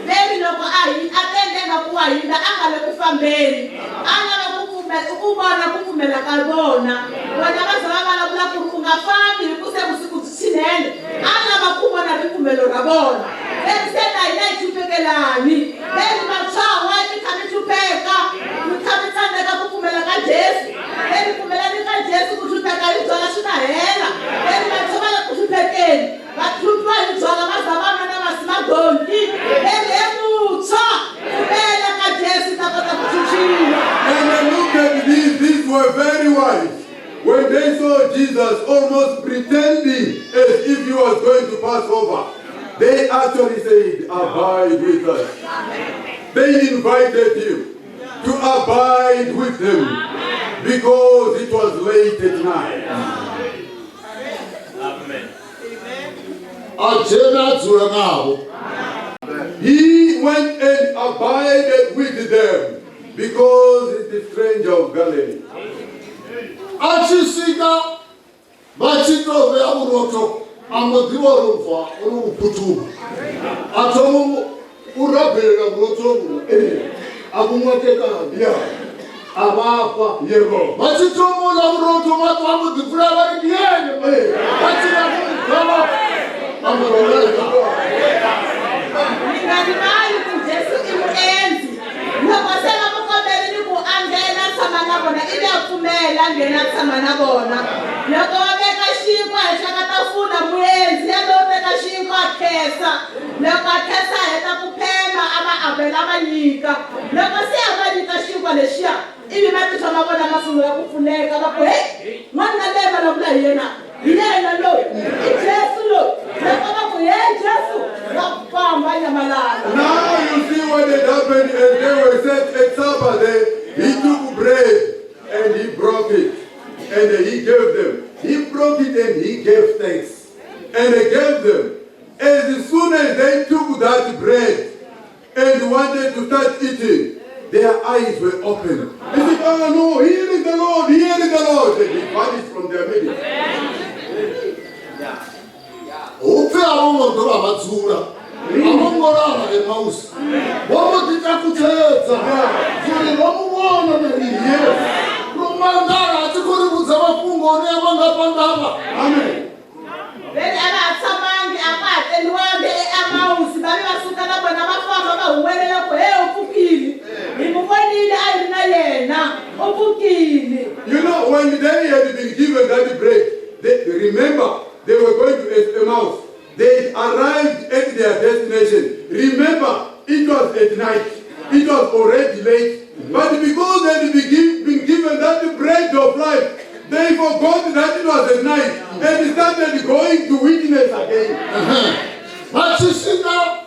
C: veri loko a hi a tende nga ku wa hina a nga le ku fambeni a lava ku pfumela ku vona ku pfumela ka vona vona va za va vulavula ku ri u nga fambi hi ku se vusiku byi tshinele a lava ku vona ripfumelo ra vona veri se na hina hi hluphekelani veri matshwawa mi kha mi hlupheka mi kha mi tsandzeka ku pfumela ka Jesu veri pfumelani ka Jesu ku hlupheka hi byala swi ta hela veri vantshwa va le ku hluphekeni va hluphiwa hi byala va za va nwa na masi madonki veri he mutshwa pfumela ka Jesu ta kota ku chuchiwa.
D: And then look at these, these were very wise. When they saw Jesus almost pretending as if he was going to pass over, they actually said, abide with us. They invited him to abide with them because it was late at night.
B: A dzhena a dzula navho.
D: He went and abided with them because he's the stranger of Galilee.
B: A tshi swika vha tshi tou vhea vhurotho a mbo ḓivha uri bva uri u phuthuma a thoma u rabelela vhurotho vhuḽa a vhu ṅwatekanya a vha fha.
D: Yebo.
B: Vha tshi thoma u ḽa vhurotho maṱo a mbo ḓi vula vha ri ndi ene vha tshi ya vhugala a mbo ḓi ḽa.
C: Mi nga rivali ku Jesu i muendzi loko se va mu komberile ku a nghena tshama na vona ivi a pfumela a nghena tshama na vona loko va veka xinkwa henhla ka tafula muendzi yalowo teka xinkwa a khensa loko a khensa a heta ku phema a va avela a va nyika loko se a va nyika xinkwa lexiya ivi matihlo ma vona ma sungula ku pfuleka va ku heyi n'wanuna loyi vulavula hi yena hi yena loyi i Jesu loyi loko va ku he Jesu va famba nyamalala.
D: Now you see what had happened as they were set at supper there. He took bread. decided to start eating, their eyes were opened. They said, oh no, here is the Lord, here is the Lord. And he vanished from their middle.
B: Hu pfi a vho ngo dovha vha dzula, a vho ngo lala Emausi, vho mbo ḓi takutshedza uri ro mu vhona na riṋe. Ro mangala a tshi khou ri vhudza mafhungo one a vha ngafhangafha.
D: Amen.
C: Vele a va ha tshamangi, a va ha teliwangi eEmausi, va ve va suka na vona va famba va huwelela ku, He, u pfukile! Hi mu vonile a yi ri na yena, u pfukile!
D: You know, when they had been given that bread, they, remember, they were going to Emmaus. They arrived at their destination. Remember, it was at night. It was already late. But because they had been given that bread of life, they forgot that it was at night and started going to witness again.
B: Vha tshi swika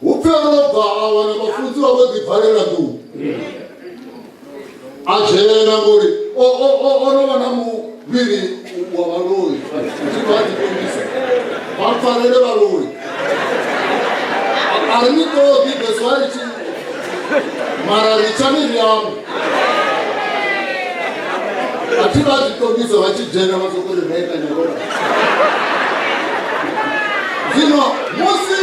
B: hu pfi o bva a wana vhafunziwa vho ḓivalela nḓuni, a dzhena ngori o no vha na muvhili wa vhaloi, tshi vha ḓiṱongisa vha pfarele vhaloi, a ri ni ṱoḓi beso a ri tshi mara ri tshani ri ambe, a thi vha ḓiṱongisa vha tshi dzhena vha soko ri rekanya vhona. Zwino musi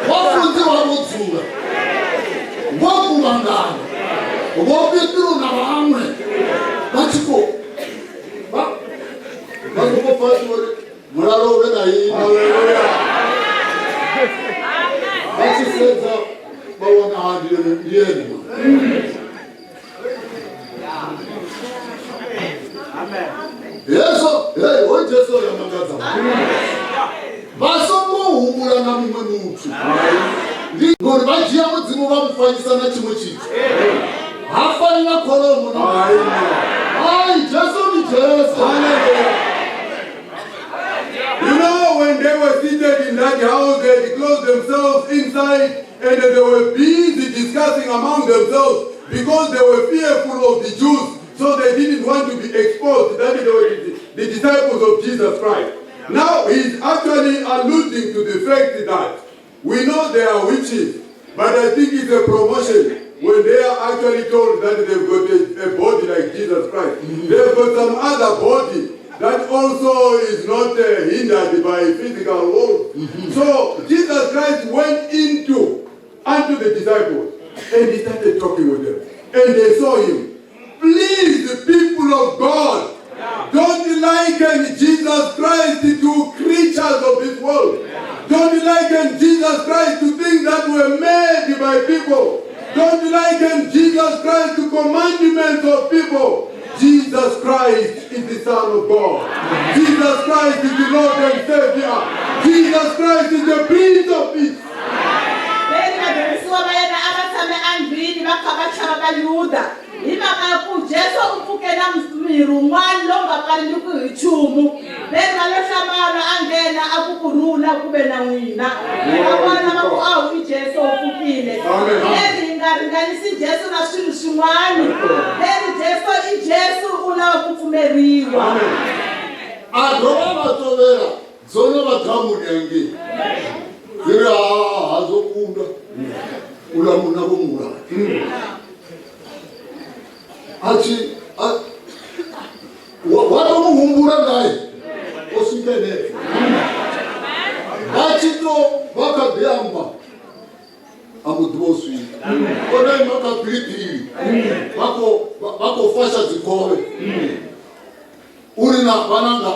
B: vhafunziwa vho dzula vho kuvhangana, vho Petro na vhaṅwe vha tshi khou vha soko pfa uri mulalo u vhe na ini, vha tshi sedza vha wana ha ndi ene. Yesu, hey, ho Jesu ya mangadza. Vha songo humbula nga muṅwe muthu, ndi ngori vha dzhia Mudzimu vha mu fanyisa na tshiṅwe tshithu, ha fani na kholomo na hai. Jesu ndi Jesu.
D: You know, when they were seated in that house, they had closed themselves inside and they were busy discussing among themselves because they were fearful of the Jews. So they didn't want to be exposed that they were the disciples of Jesus Christ. Now he's actually alluding to the fact that we know they are witches, but I think it's a promotion when they are actually told that they've got a body like Jesus Christ. They've got some other body that also is not hindered by physical world. So Jesus Christ went into unto the disciples and he started talking with them. And they saw him. Please, the people of God, don't liken Jesus Christ to creatures of this world. Don't liken Jesus Christ to things that were made by people. Don't liken Jesus Christ to commandments of people. Jesus Christ is the Son of God. Jesus Christ is the Lord and Savior. Jesus Christ is the Prince of Peace.
C: Veri vadyondzisiwa va yena a va tshame endlwini va kha va chava Vayuda hi mhaka ya ku Jesu u pfuke na miri wun'wana lowu nga pfaleliki hi nchumu. Veri va lo hlamala, a nghena a ku, Ku rhula ku ve na n'wina. Va vona va ku, awu, i Jesu u pfukile. Veri hi nga ringanisi Jesu na swilo swin'wana. Veri Jesu i Jesu, u lava ku pfumeriwa.
B: A dovha vha tovhela dzo no vha damuni hangei, dzi ri ha zwo kunda uḽa munna vho muvhulaya a tshi wa to mu humbula ngae o swika henefho, vha tshi to vha kha ḓi amba a mbo ḓivha u swika o no ima kha philiphili, vha khou fasha dzikhovhe uri na vhananga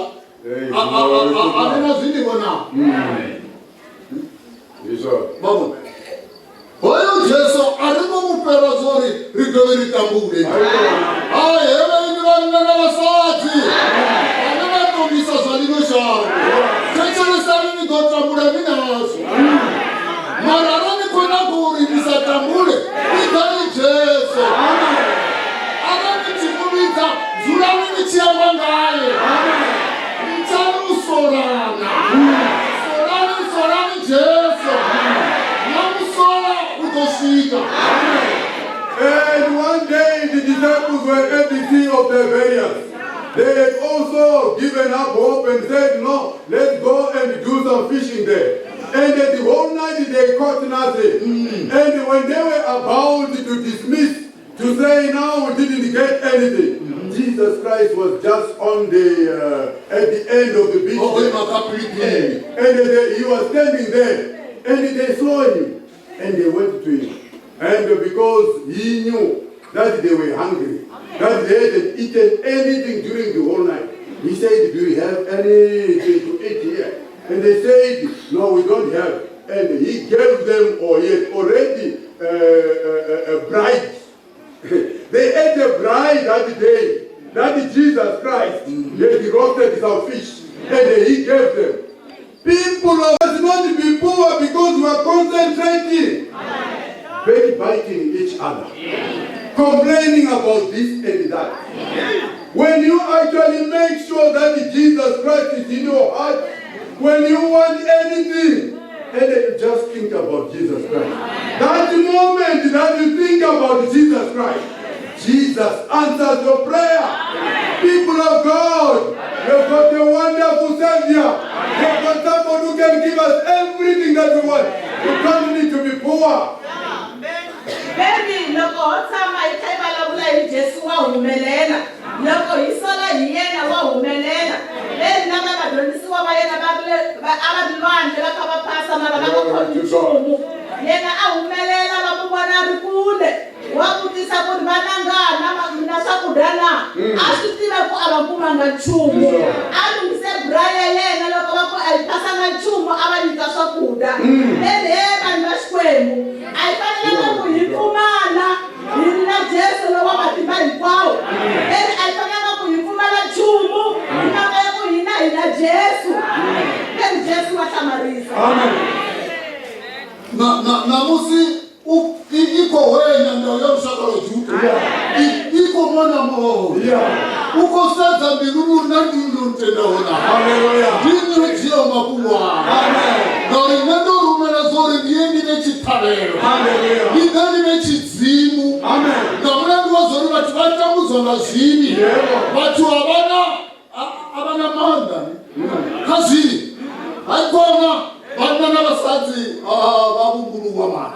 B: a ni na zwiḽiwa na vha vhona hoyo Jesu a ri ngo mu fhela zwo ri ri dovhe ri tambule. Hai, hevha inwi vhanna na vhasadzi vhane vha ṱongisa zwa ḽino shango, thetshelesani, ni ḓo tambula ni nazwo, mara arali ni khou nyaga uri ni sa tambule, vhidzani Jesu. Arali ni tshi mu vhidza, dzulani ni tshi amba ngaye, litshani u solana, solani, solani Jesu, na musola u ḓo swika.
D: And one day the disciples were at the Sea of Tiberias. They had also given up hope and said, no, let's go and do some fishing there. And the whole night they caught nothing. And when they were about to dismiss, to say now we didn't get anything, Jesus Christ was just on the at the end of the beach.
B: O ima kha philiphili.
D: And he was standing there, and they saw him, and they went to him. And because he knew that they were hungry, that they hadn't eaten anything during the whole night, he said, "Do you have anything to eat here?" And they said, "No, we don't have." And he gave them, or he had already a bride. They ate a bride that day, that Jesus Christ, he roasted some fish, and he gave them. People must not be poor because we are concentrating, backbiting each other, complaining about this and that. When you actually make sure that Jesus Christ is in your heart, when you want anything, and then you just think about Jesus Christ. That moment that you think about Jesus Christ, Jesus answers your prayer. People of God, you've got a wonderful Savior. You've got somebody who can give us everything that we want. You don't need to be poor.
C: Baby, loko ho tshama hi kha hi vulavula hi Jesu wa humelela. Loko hi sola hi yena wa humelela. Leri lava vadyondzisiwa va yena va ri va a va ri lwandle va kha va phasa mara va nga khomi nchumu. Yena a humelela va mu vona ri kule. Wa vutisa ku ri va na ngana na swakudya na? A swi tiva ku a va kumanga nchumu. A lunghise bra ya yena loko va ku a yi phasanga nchumu a va nyika swakudya. Leri he vanhu va Xikwembu a hi fanelanga ku hi pfumala hi ri na Jesu lowa matimba hinkwawo. Leri a hi fanelanga ku hi pfumala nchumu hi mhaka ya ku hina hi na Jesu. Leri Jesu wa hlamarisa.
D: Amen.
B: Na na ṋamusi u i i khou hwenya ndau ya lushaka lwa Juda. I khou mona mona. U khou sedza mbiluni uri na ndi nnyi o ntendaho naa.
D: Hallelujah.
B: Ndi nnyi o dzhiaho mafhungo anga.
D: Amen.
B: Ngauri nṋe ndo rumela zwa uri ndi ye ndi vhe tshiṱhavhelo.
D: Hallelujah.
B: Ndi ḓe ndi vhe tshidzimu.
D: Amen.
B: Nga mulandu wa zwa uri vhathu vha tambudzwa nga zwivhi.
D: Yebo.
B: Vhathu a vha na a vha na maanḓa kha zwivhi. Haikona vhanna na vhasadzi vha vhumbuluwa mara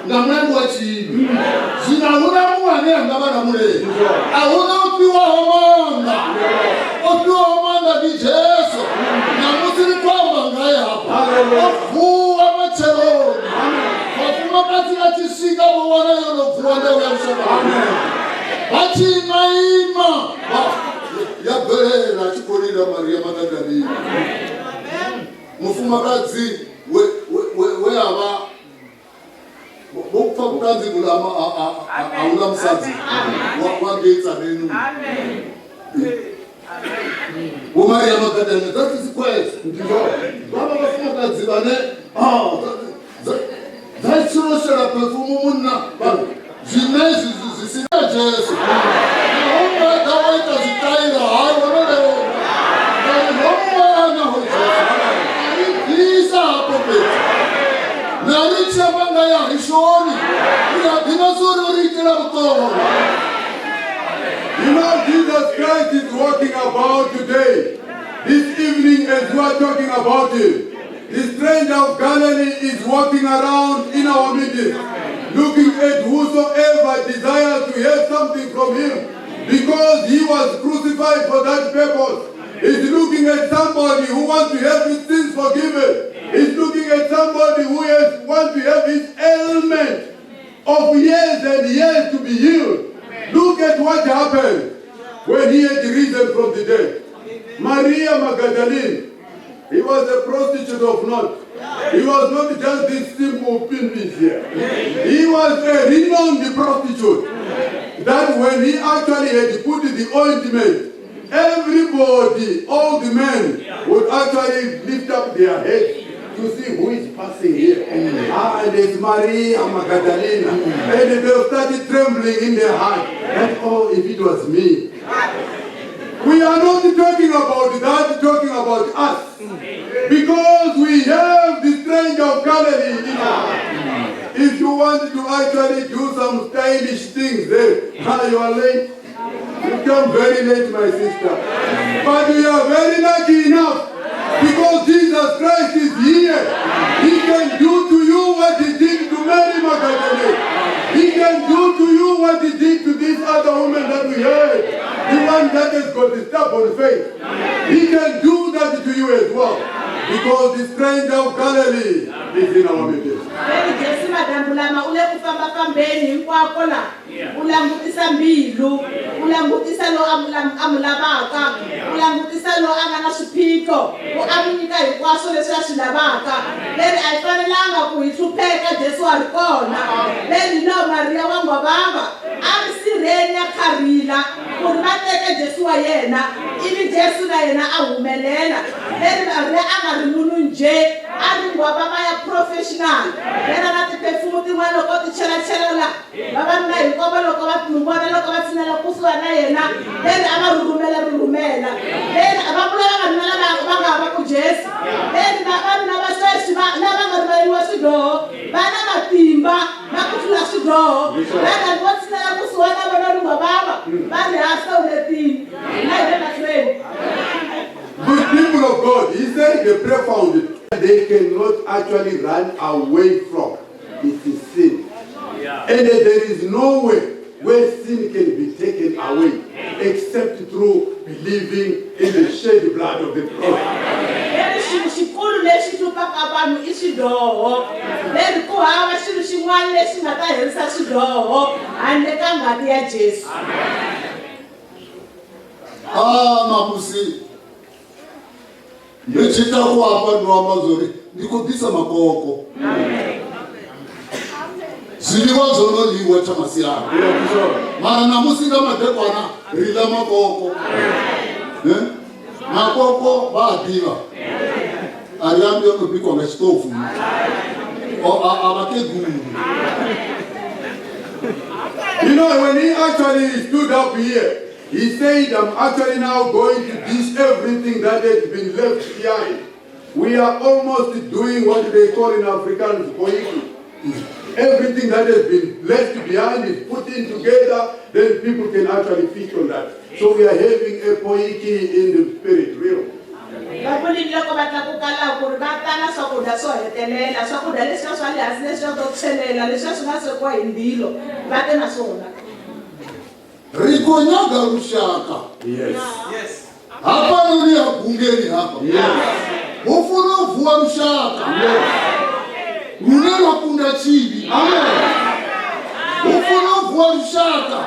B: nga mulandu wa tshivhi. Zwino a huna muṅwe ane a nga vha lamulela. A huna o fhiwaho maanḓa. O fhiwaho maanḓa ndi Jesu. Ṋamusi ri khou amba ngae hafha. O vuwa matsheloni. Vhafumakadzi vha tshi swika vho wana yo no vuwa ndau ya lushaka. Vha tshi ima ima ya bvelela a tshi khou lila Maria Magadalena. Mufumakadzi we we we a vha vho pfa vhuṱanzi vhuḽa ha uḽa musadzi wa ngei Tzaneen. Vho Maria Magadalena dza dzi sikhwese. Vha vha vhafumakadzi vhane dza tshi lo shela phefumu munna zwine zwi si na Jesu. Naho nga ḓa wa ita zwitaila hai wono levha. Ngauri ro muwana ho Jesu. A ri bvisa hafho fhethu. Na ri tshi amba nga ya ri shoni. Ri a ḓivha zwa uri o ri itela vhuṱolo.
D: You know, Jesus Christ is walking about today, this evening, as we are talking about him. The stranger of Galilee is walking around in our midst, looking at whosoever desires to hear something from him, because he was crucified for that purpose. He's looking at somebody who wants to have his sins forgiven. He's looking at somebody who wants to have his ailment of years and years to be healed. Look at what happened when he had risen from the dead. Maria Magdalene, he was a prostitute of naught. He was not just this simple pinfish here. He was a renowned prostitute. That when he actually had put the ointment, everybody, all the men, would actually lift up their heads to see who is passing here. Ah, and it's Maria Magdalena. And they started trembling in their heart. And oh, if it was me. We are not talking about that, talking about us. Because we have the stranger of Galilee in us. If you want to actually do some stylish things there, you are late. You come very late, my sister. But we are very lucky enough Because Jesus Christ is here. He can do to you what he did to Mary Magdalene. He can do to you what he did to this other woman that we heard. The one that has got the stubborn faith. He can do that to you as well. Because the stranger of Galilee is in our midst.
C: Veri Jesu madyambu lama u le ku fambafambeni hinkwako la u langutisa mbilu u langutisa lowu a mu a mu lavaka u langutisa lowu a nga na swiphiqo u a mu nyika hinkwaswo leswi a swi lavaka leri a hi fanelanga ku hi hlupheka Jesu wa ri kona leri hi lowu Mariya wa ngwavava a ri sirheni ya kharila ku ri va teke Jesu wa yena ivi Jesu na yena a humelela leri Mariya a nga ri munhu njhe a ri nghwavava ya professional yena na tiphefumi tin'wana loko ti chelachela la vavanuna hinkwavo loko va n'wi vona loko va tshinela kusuhi na yena leri a va rhurhumela rhurhumela leri va vula vavanuna lava va nga va ku Jesu leri vavanuna va sweswi lava nga rivaleriwa swidyoho va na matimba va ku tlula swidyoho vanghani vo tshinela kusuhi na vona ri nghwavava va ri hasa u letini hina hi le mahlweni.
D: Good people of God, he said the profound they cannot actually run away from. It is sin. And there is no way where sin can be taken away except through believing in the shed blood of the cross.
C: Leri xilo xikulu lexi hlupaka vanhu i xidyoho. Leri ku hava xilo xin'wana lexi nga ta herisa xidyoho handle ka ngati ya Jesu.
B: Ah, mamusi ri tshi takuwa hafha ndo amba zwori ndi khou ḓisa makoko zwiḽiwa zwo no ḽiwa tsha masiari mara ṋamusi nga madekwana ri ḽa makoko. Eh? Makoko vha a ḓivha a ri ambi o no bikwa nga tshiṱofu a vhakegulu.
D: You know, when he actually stood up here, he said, I'm actually now going to dish everything that has been left behind. We are almost doing what they call in Afrikaans potjie. Everything that has been left behind is put in together, then people can actually feast on that. So we are having a potjie in the spirit, real.
C: Va vulile loko va tlakuka laha ku ri va ta na swakudya swo hetelela, swakudya leswiya swa le hansi leswiya swo tshwelela, leswiya swi nga swekiwa hi ndzilo, va te na swona.
B: Ri khou nyaga lushaka.
D: Yes.
B: Hafhanoni ha bungeni hafha.
D: Yes.
B: Hu funa u vuwa lushaka.
D: Yes.
B: Lune lwa kunda tshivhi.
D: Amen.
B: Hu funa u vuwa lushaka.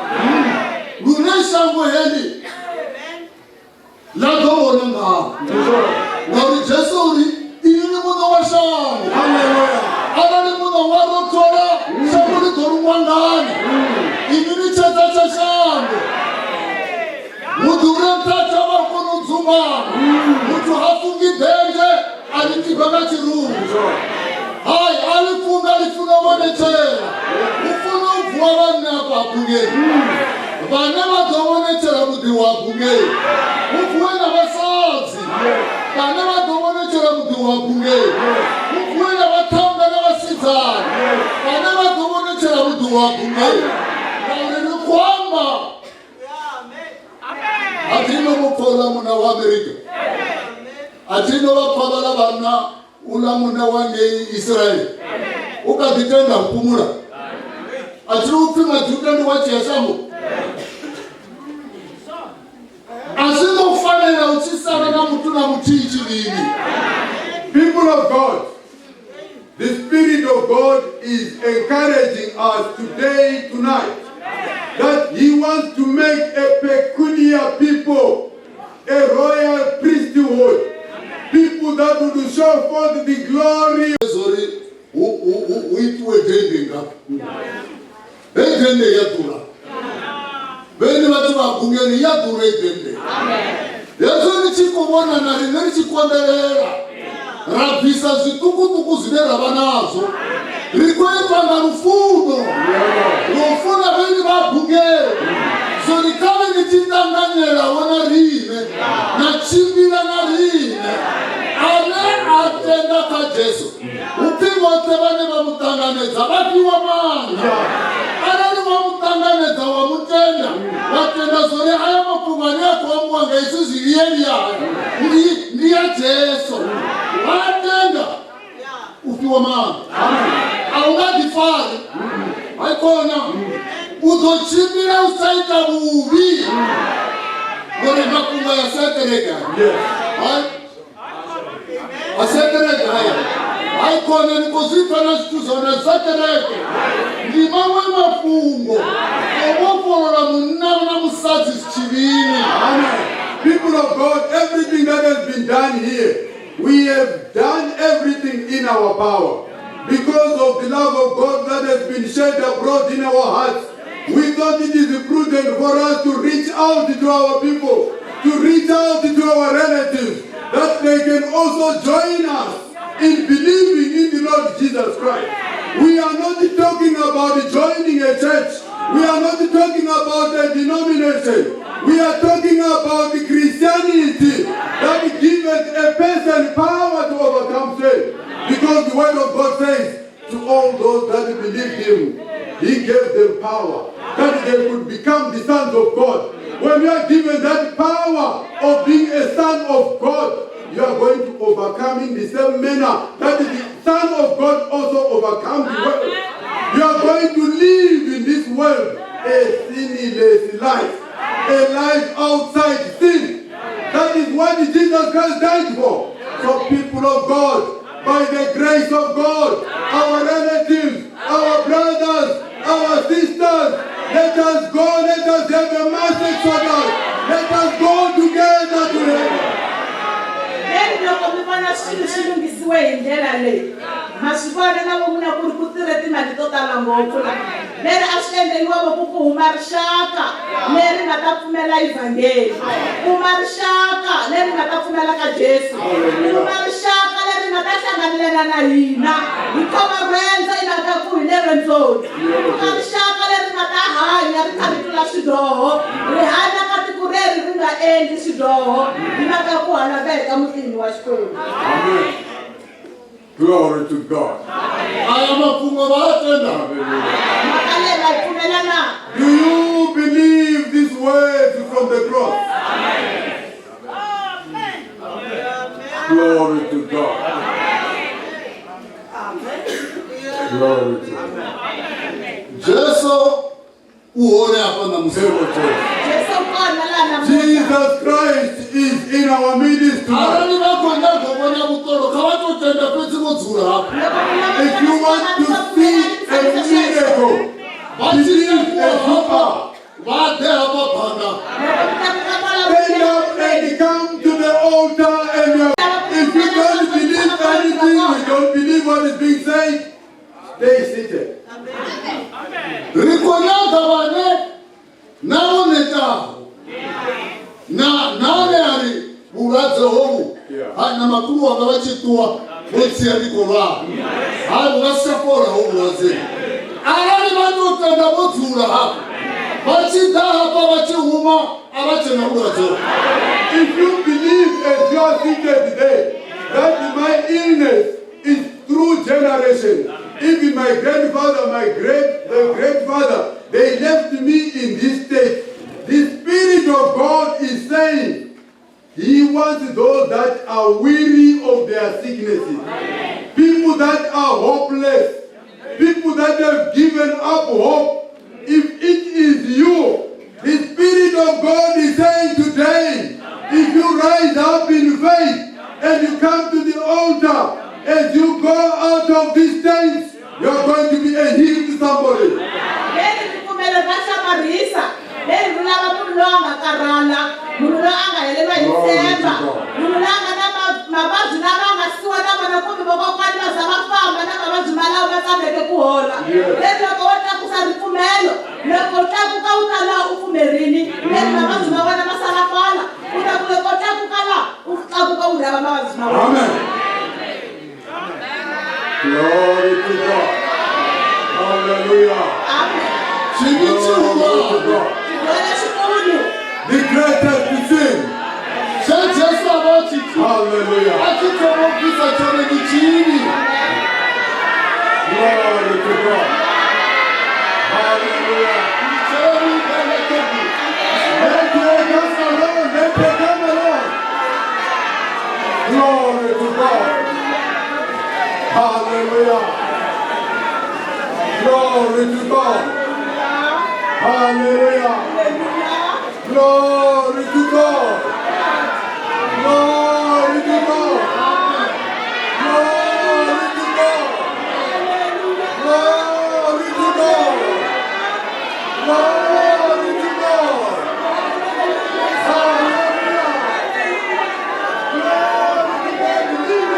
B: Lune shango heḽi ḽa ḓo vhona ngaho. Ngauri Jesu uri inwi ni muṋe wa shango.
D: Hallelujah.
B: Arali muṋe wa rothola shango ḽi ḓo luṅwa ngani? Inwi ni tshedza tsha shango. Muḓi u re nṱha ha thavha u kona u dzumbama. Muthu ha fungi dennde a ḽi tiba nga tshirunzi. Hai, a ḽi funga ḽi funa u vhonetshela. Hu funa u vuwa vhanna afha bungeni vhane vha ḓo vhonetshela muḓi wa bungeni. Hu vuwe na vhasadzi vhane vha ḓo vhonetshela muḓi wa bungeni. Hu vuwe na vhaṱhannga na vhasidzana vhane vha ḓo vhonetshela muḓi wa bungeni. Ngauri ri khou amba a thi no mu pfa uḽa munna wa Amerika, a thi no vha pfa vhaḽa vhanna uḽa munna wa ngei Israele u kha ḓi tenda u fhumula. A thi u pfi Majuda ndi wa dzhia shango. A zwi ngo fanela u tshi sala na muthu na muthihi tshivhili.
D: People of God, the Spirit of God is encouraging us today, tonight, that He wants to make a peculiar people, a royal priesthood, people that would show forth the glory.
B: Zori hu itiwe dende ngafha. Hei dende ya ḓura. Vheni vhathu vha gungeni ya ḓura i dende. Hezwo ni tshi khou vhona na riṋe ri tshi konḓelela ra bvisa zwiṱukuṱuku zwine ra vha nazwo ri khou itwa nga lufuno lufuna vheni vha bungeni so ni khavhe ni tshi ṱanganyela wo na riṋe na tshimbila na riṋe ane a tenda kha Jesu hupfi vhoṱhe vhane vha mu ṱanganedza vha fhiwa maanḓa arali wa mu ṱanganedza wa mu tenda wa tenda zwone aya mafhungo ane a khou ambiwa nga izwi zwilieliani ndi Ndi ya Jesu. Wa tenda u fhiwa maanḓa. A u nga ḓifari. Hai kona. U ḓo tshimbila u sa ita vhuvhi. Ngori mafhungo ya sa kereke haya. Hai. A sa kereke haya. Hai kona ni khou zwi pfa na zwithu zwone zwa kereke. Ndi maṅwe mafhungo o vhofholola munna na musadzi tshivhini.
D: Amen. People of God, everything that has been done here, we have done everything in our power. Because of the love of God that has been shed abroad in our hearts, we thought it is prudent for us to reach out to our people, to reach out to our relatives, that they can also join us in believing in the Lord Jesus Christ. We are not talking about joining a church. We are not talking about a denomination. We are talking about the Christianity that giveth a person power to overcome sin. Because the word of God says, to all those that believed him, he gave them power that they could become the sons of God. When you are given that power of being a son of God, you are going to overcome in the same manner that the Son of God also overcome the world. You are going to live in this world a sinless life, a life outside sin. That is what Jesus Christ died for. So people of God, by the grace of God, our relatives, our brothers, our sisters, let us go, let us have a mass exodus. Let us go together to heaven.
C: Leri loko mi vona swilo swi lunghisiwe hi ndlela leyi ma swi vona na vo n'wina ku ri ku tirhe timali to tala ngopfu la leri a swi endleriwa vo ku ku huma rixaka leri nga ta pfumela evhangeli kuma rixaka leri nga ta pfumela ka Jesu kuma rixaka leri nga ta hlanganelana na hina hi khoma rendzo i mhaka ku hi le rendzoni kuma rixaka leri nga ta hanya ri kha ri tlula swidyoho ri hanya ka tiko reri ri nga endli swidyoho hi mhaka ku hala va heta mutini wa Xikwembu.
D: Amen. Glory to God.
B: Aya mafhungo vha a tenda.
C: Mhaka leyi va yi pfumela na?
D: Do you believe these words from the cross? Glory to God. Glory to God.
B: Jesu u hone hafha ṋamusi.
C: Jesu u kona laha namuntlha.
D: Jesus Christ is in our midst tonight.
B: Arali vha khou nyaga u vhona vhuṱolo kha vha tou tenda fhedzi vho dzula hafha.
C: Loko mi lava
D: If you want to see a miracle,
B: Vha tshi
D: believe
B: takuwa
D: as you
B: hafha
D: are.
B: vha ḓe hafha phanḓa.
C: Loko mi tlakuka kwala
D: Stand up and come to the altar and you if you don't believe anything, you don't believe what is being said, stay seated.
B: Ri khou nyaga vhane na vho netaho na nane a ri vhulwadze hovhu ha na makhulu wanga vha tshi ṱuwa vho tsia ndi khou lwala hai vhu nga si tsha fhola ho vhulwadze. Arali vha tou tenda vho dzula hafha vha tshi ḓa hafha vha tshi huma a vha tshena vhulwadze hovhu.
D: If you believe as you are seated there that my illness is through generation, even my grandfather, my great the grandfather, they left me in this state. The Spirit of God is saying He wants those that are weary of their sicknesses, people that are hopeless, people that have given up hope. If it is you, the Spirit of God is saying today, if you rise up in faith and you come to the altar, as you go out of this tent, you are going to be a healed somebody.
C: Leri ripfumelo ra hlamarisa leri ri lava munhu loyi a nga karhala munhu loyi a nga heleriwa hi ntshemba munhu loyi a nga na mavabyi lama a nga siwa na vona kumbe vakokwani va za va famba na mavabyi malawo va tsandzeke ku hola. Leri loko wo tlakusa ripfumelo loko u tlakuka u ta laha u pfumerini leri mavabyi ma wena ma sala kwala u ta ku loko u tlakuka laha u tlakuka u rhava mavabyi ma wena.
D: Amen. Glory to God. Hallelujah.
C: Amen.
B: Tshivhi
D: Glory to
B: tshihulwane
D: God.
C: Xidyoho lexikulu.
D: The greatest sin.
B: tshe Jesu a vha a tshi
D: Hallelujah.
B: a tshi thoma u bvisa tshone ndi tshivhi.
D: Glory to God. Hallelujah.
B: Tsheni kana ṱhogu.
D: Let her come alone. Let her come alone. Hallelujah. Glory to God. Hallelujah. Glory to God. Glory to God. Glory to God. Glory to God. Glory to God. Hallelujah. Glory to God. Leave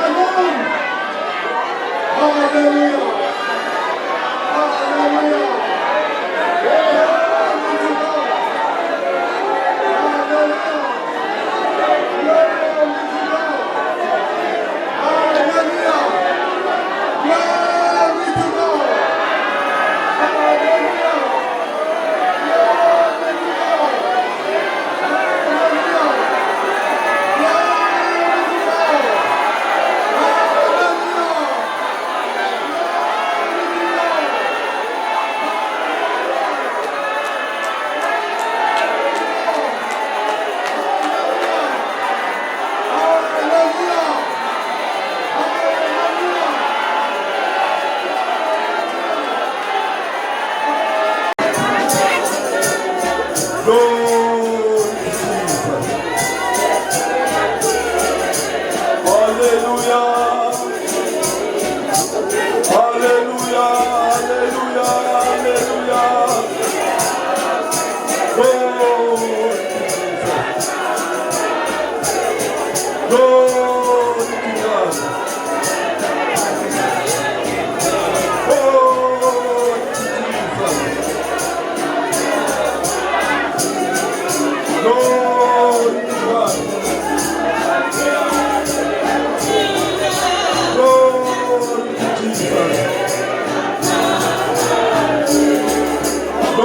D: alone. Hallelujah. Hallelujah. Glory to God. Hallelujah. Glory to God. Hallelujah. Glory to God. Hallelujah. Glory to God. Hallelujah. Glory to God. Hallelujah. Glory to God. Hallelujah. Hallelujah. Glory to Jesus. Hallelujah. Hallelujah. Hallelujah. Hallelujah. Glory to Jesus. Glory to God. Glory to Jesus. Glory to God. Glory to Jesus. Glory to Jesus. Glory to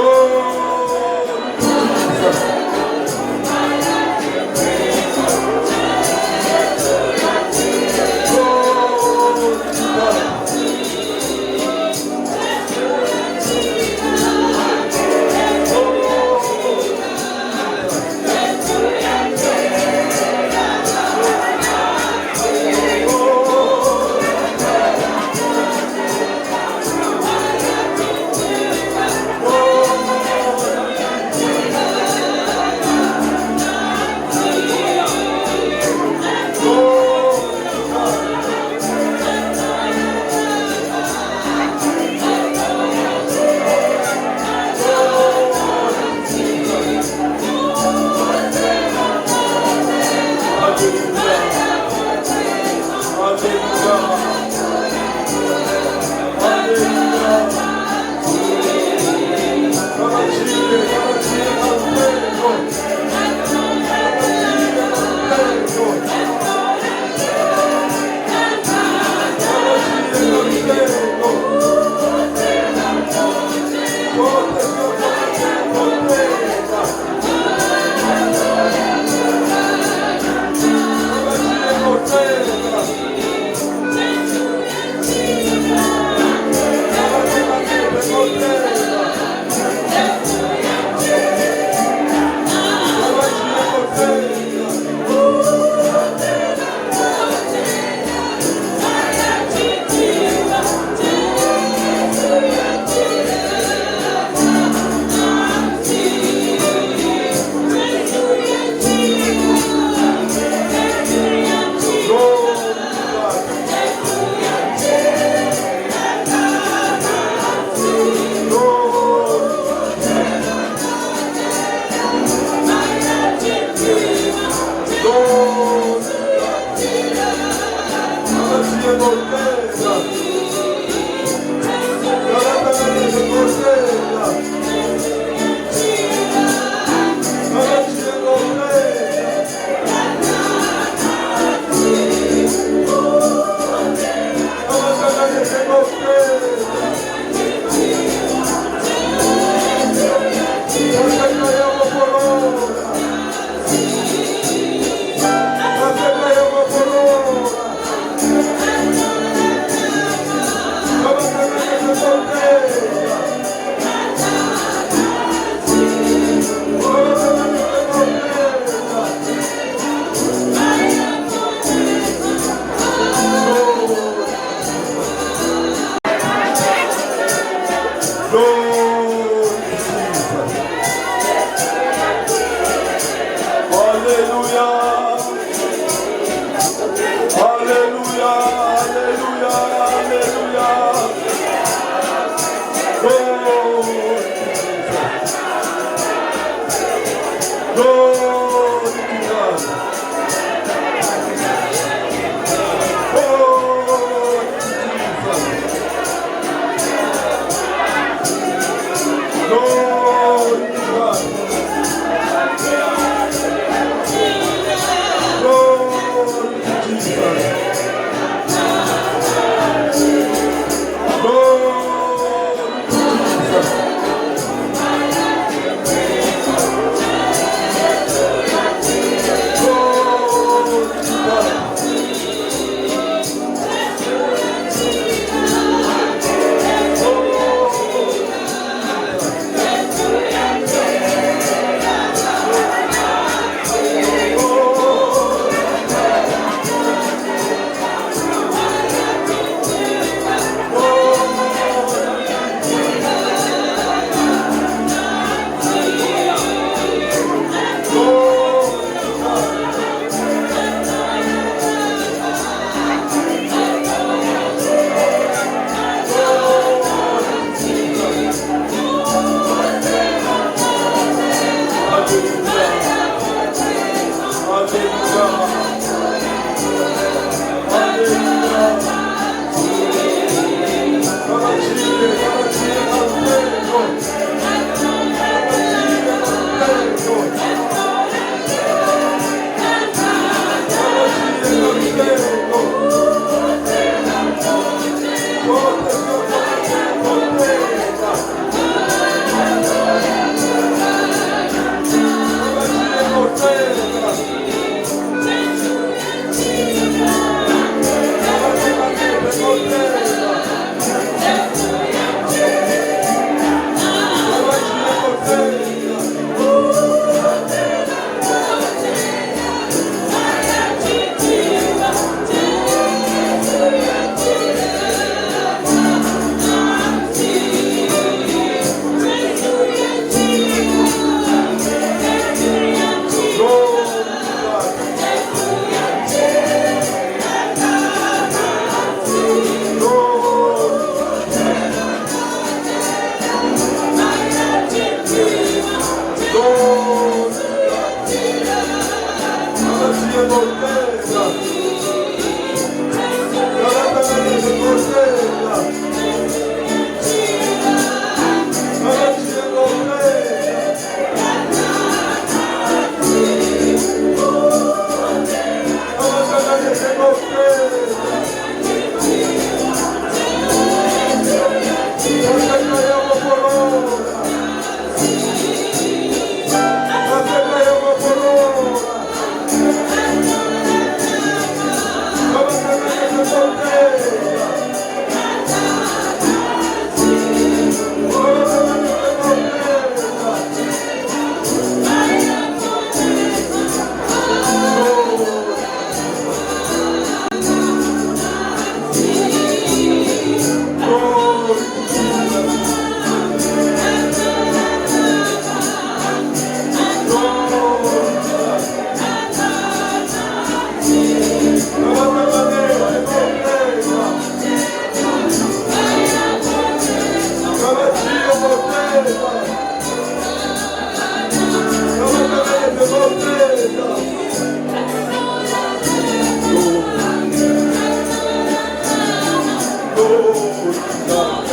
D: God. Glory. Glory to God.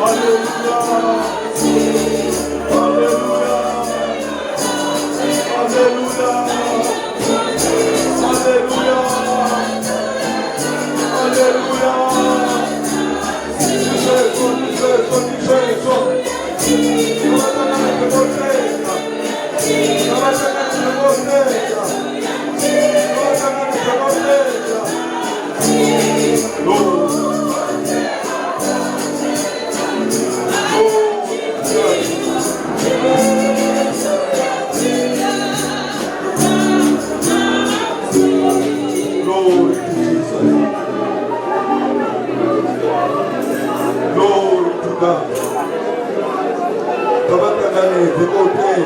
D: Hallelujah. Hallelujah. Hallelujah. Hallelujah. Hallelujah. Jesu, Jesu, Jesu. Glory to Jesus. Glory to God. Tabatanganise kote.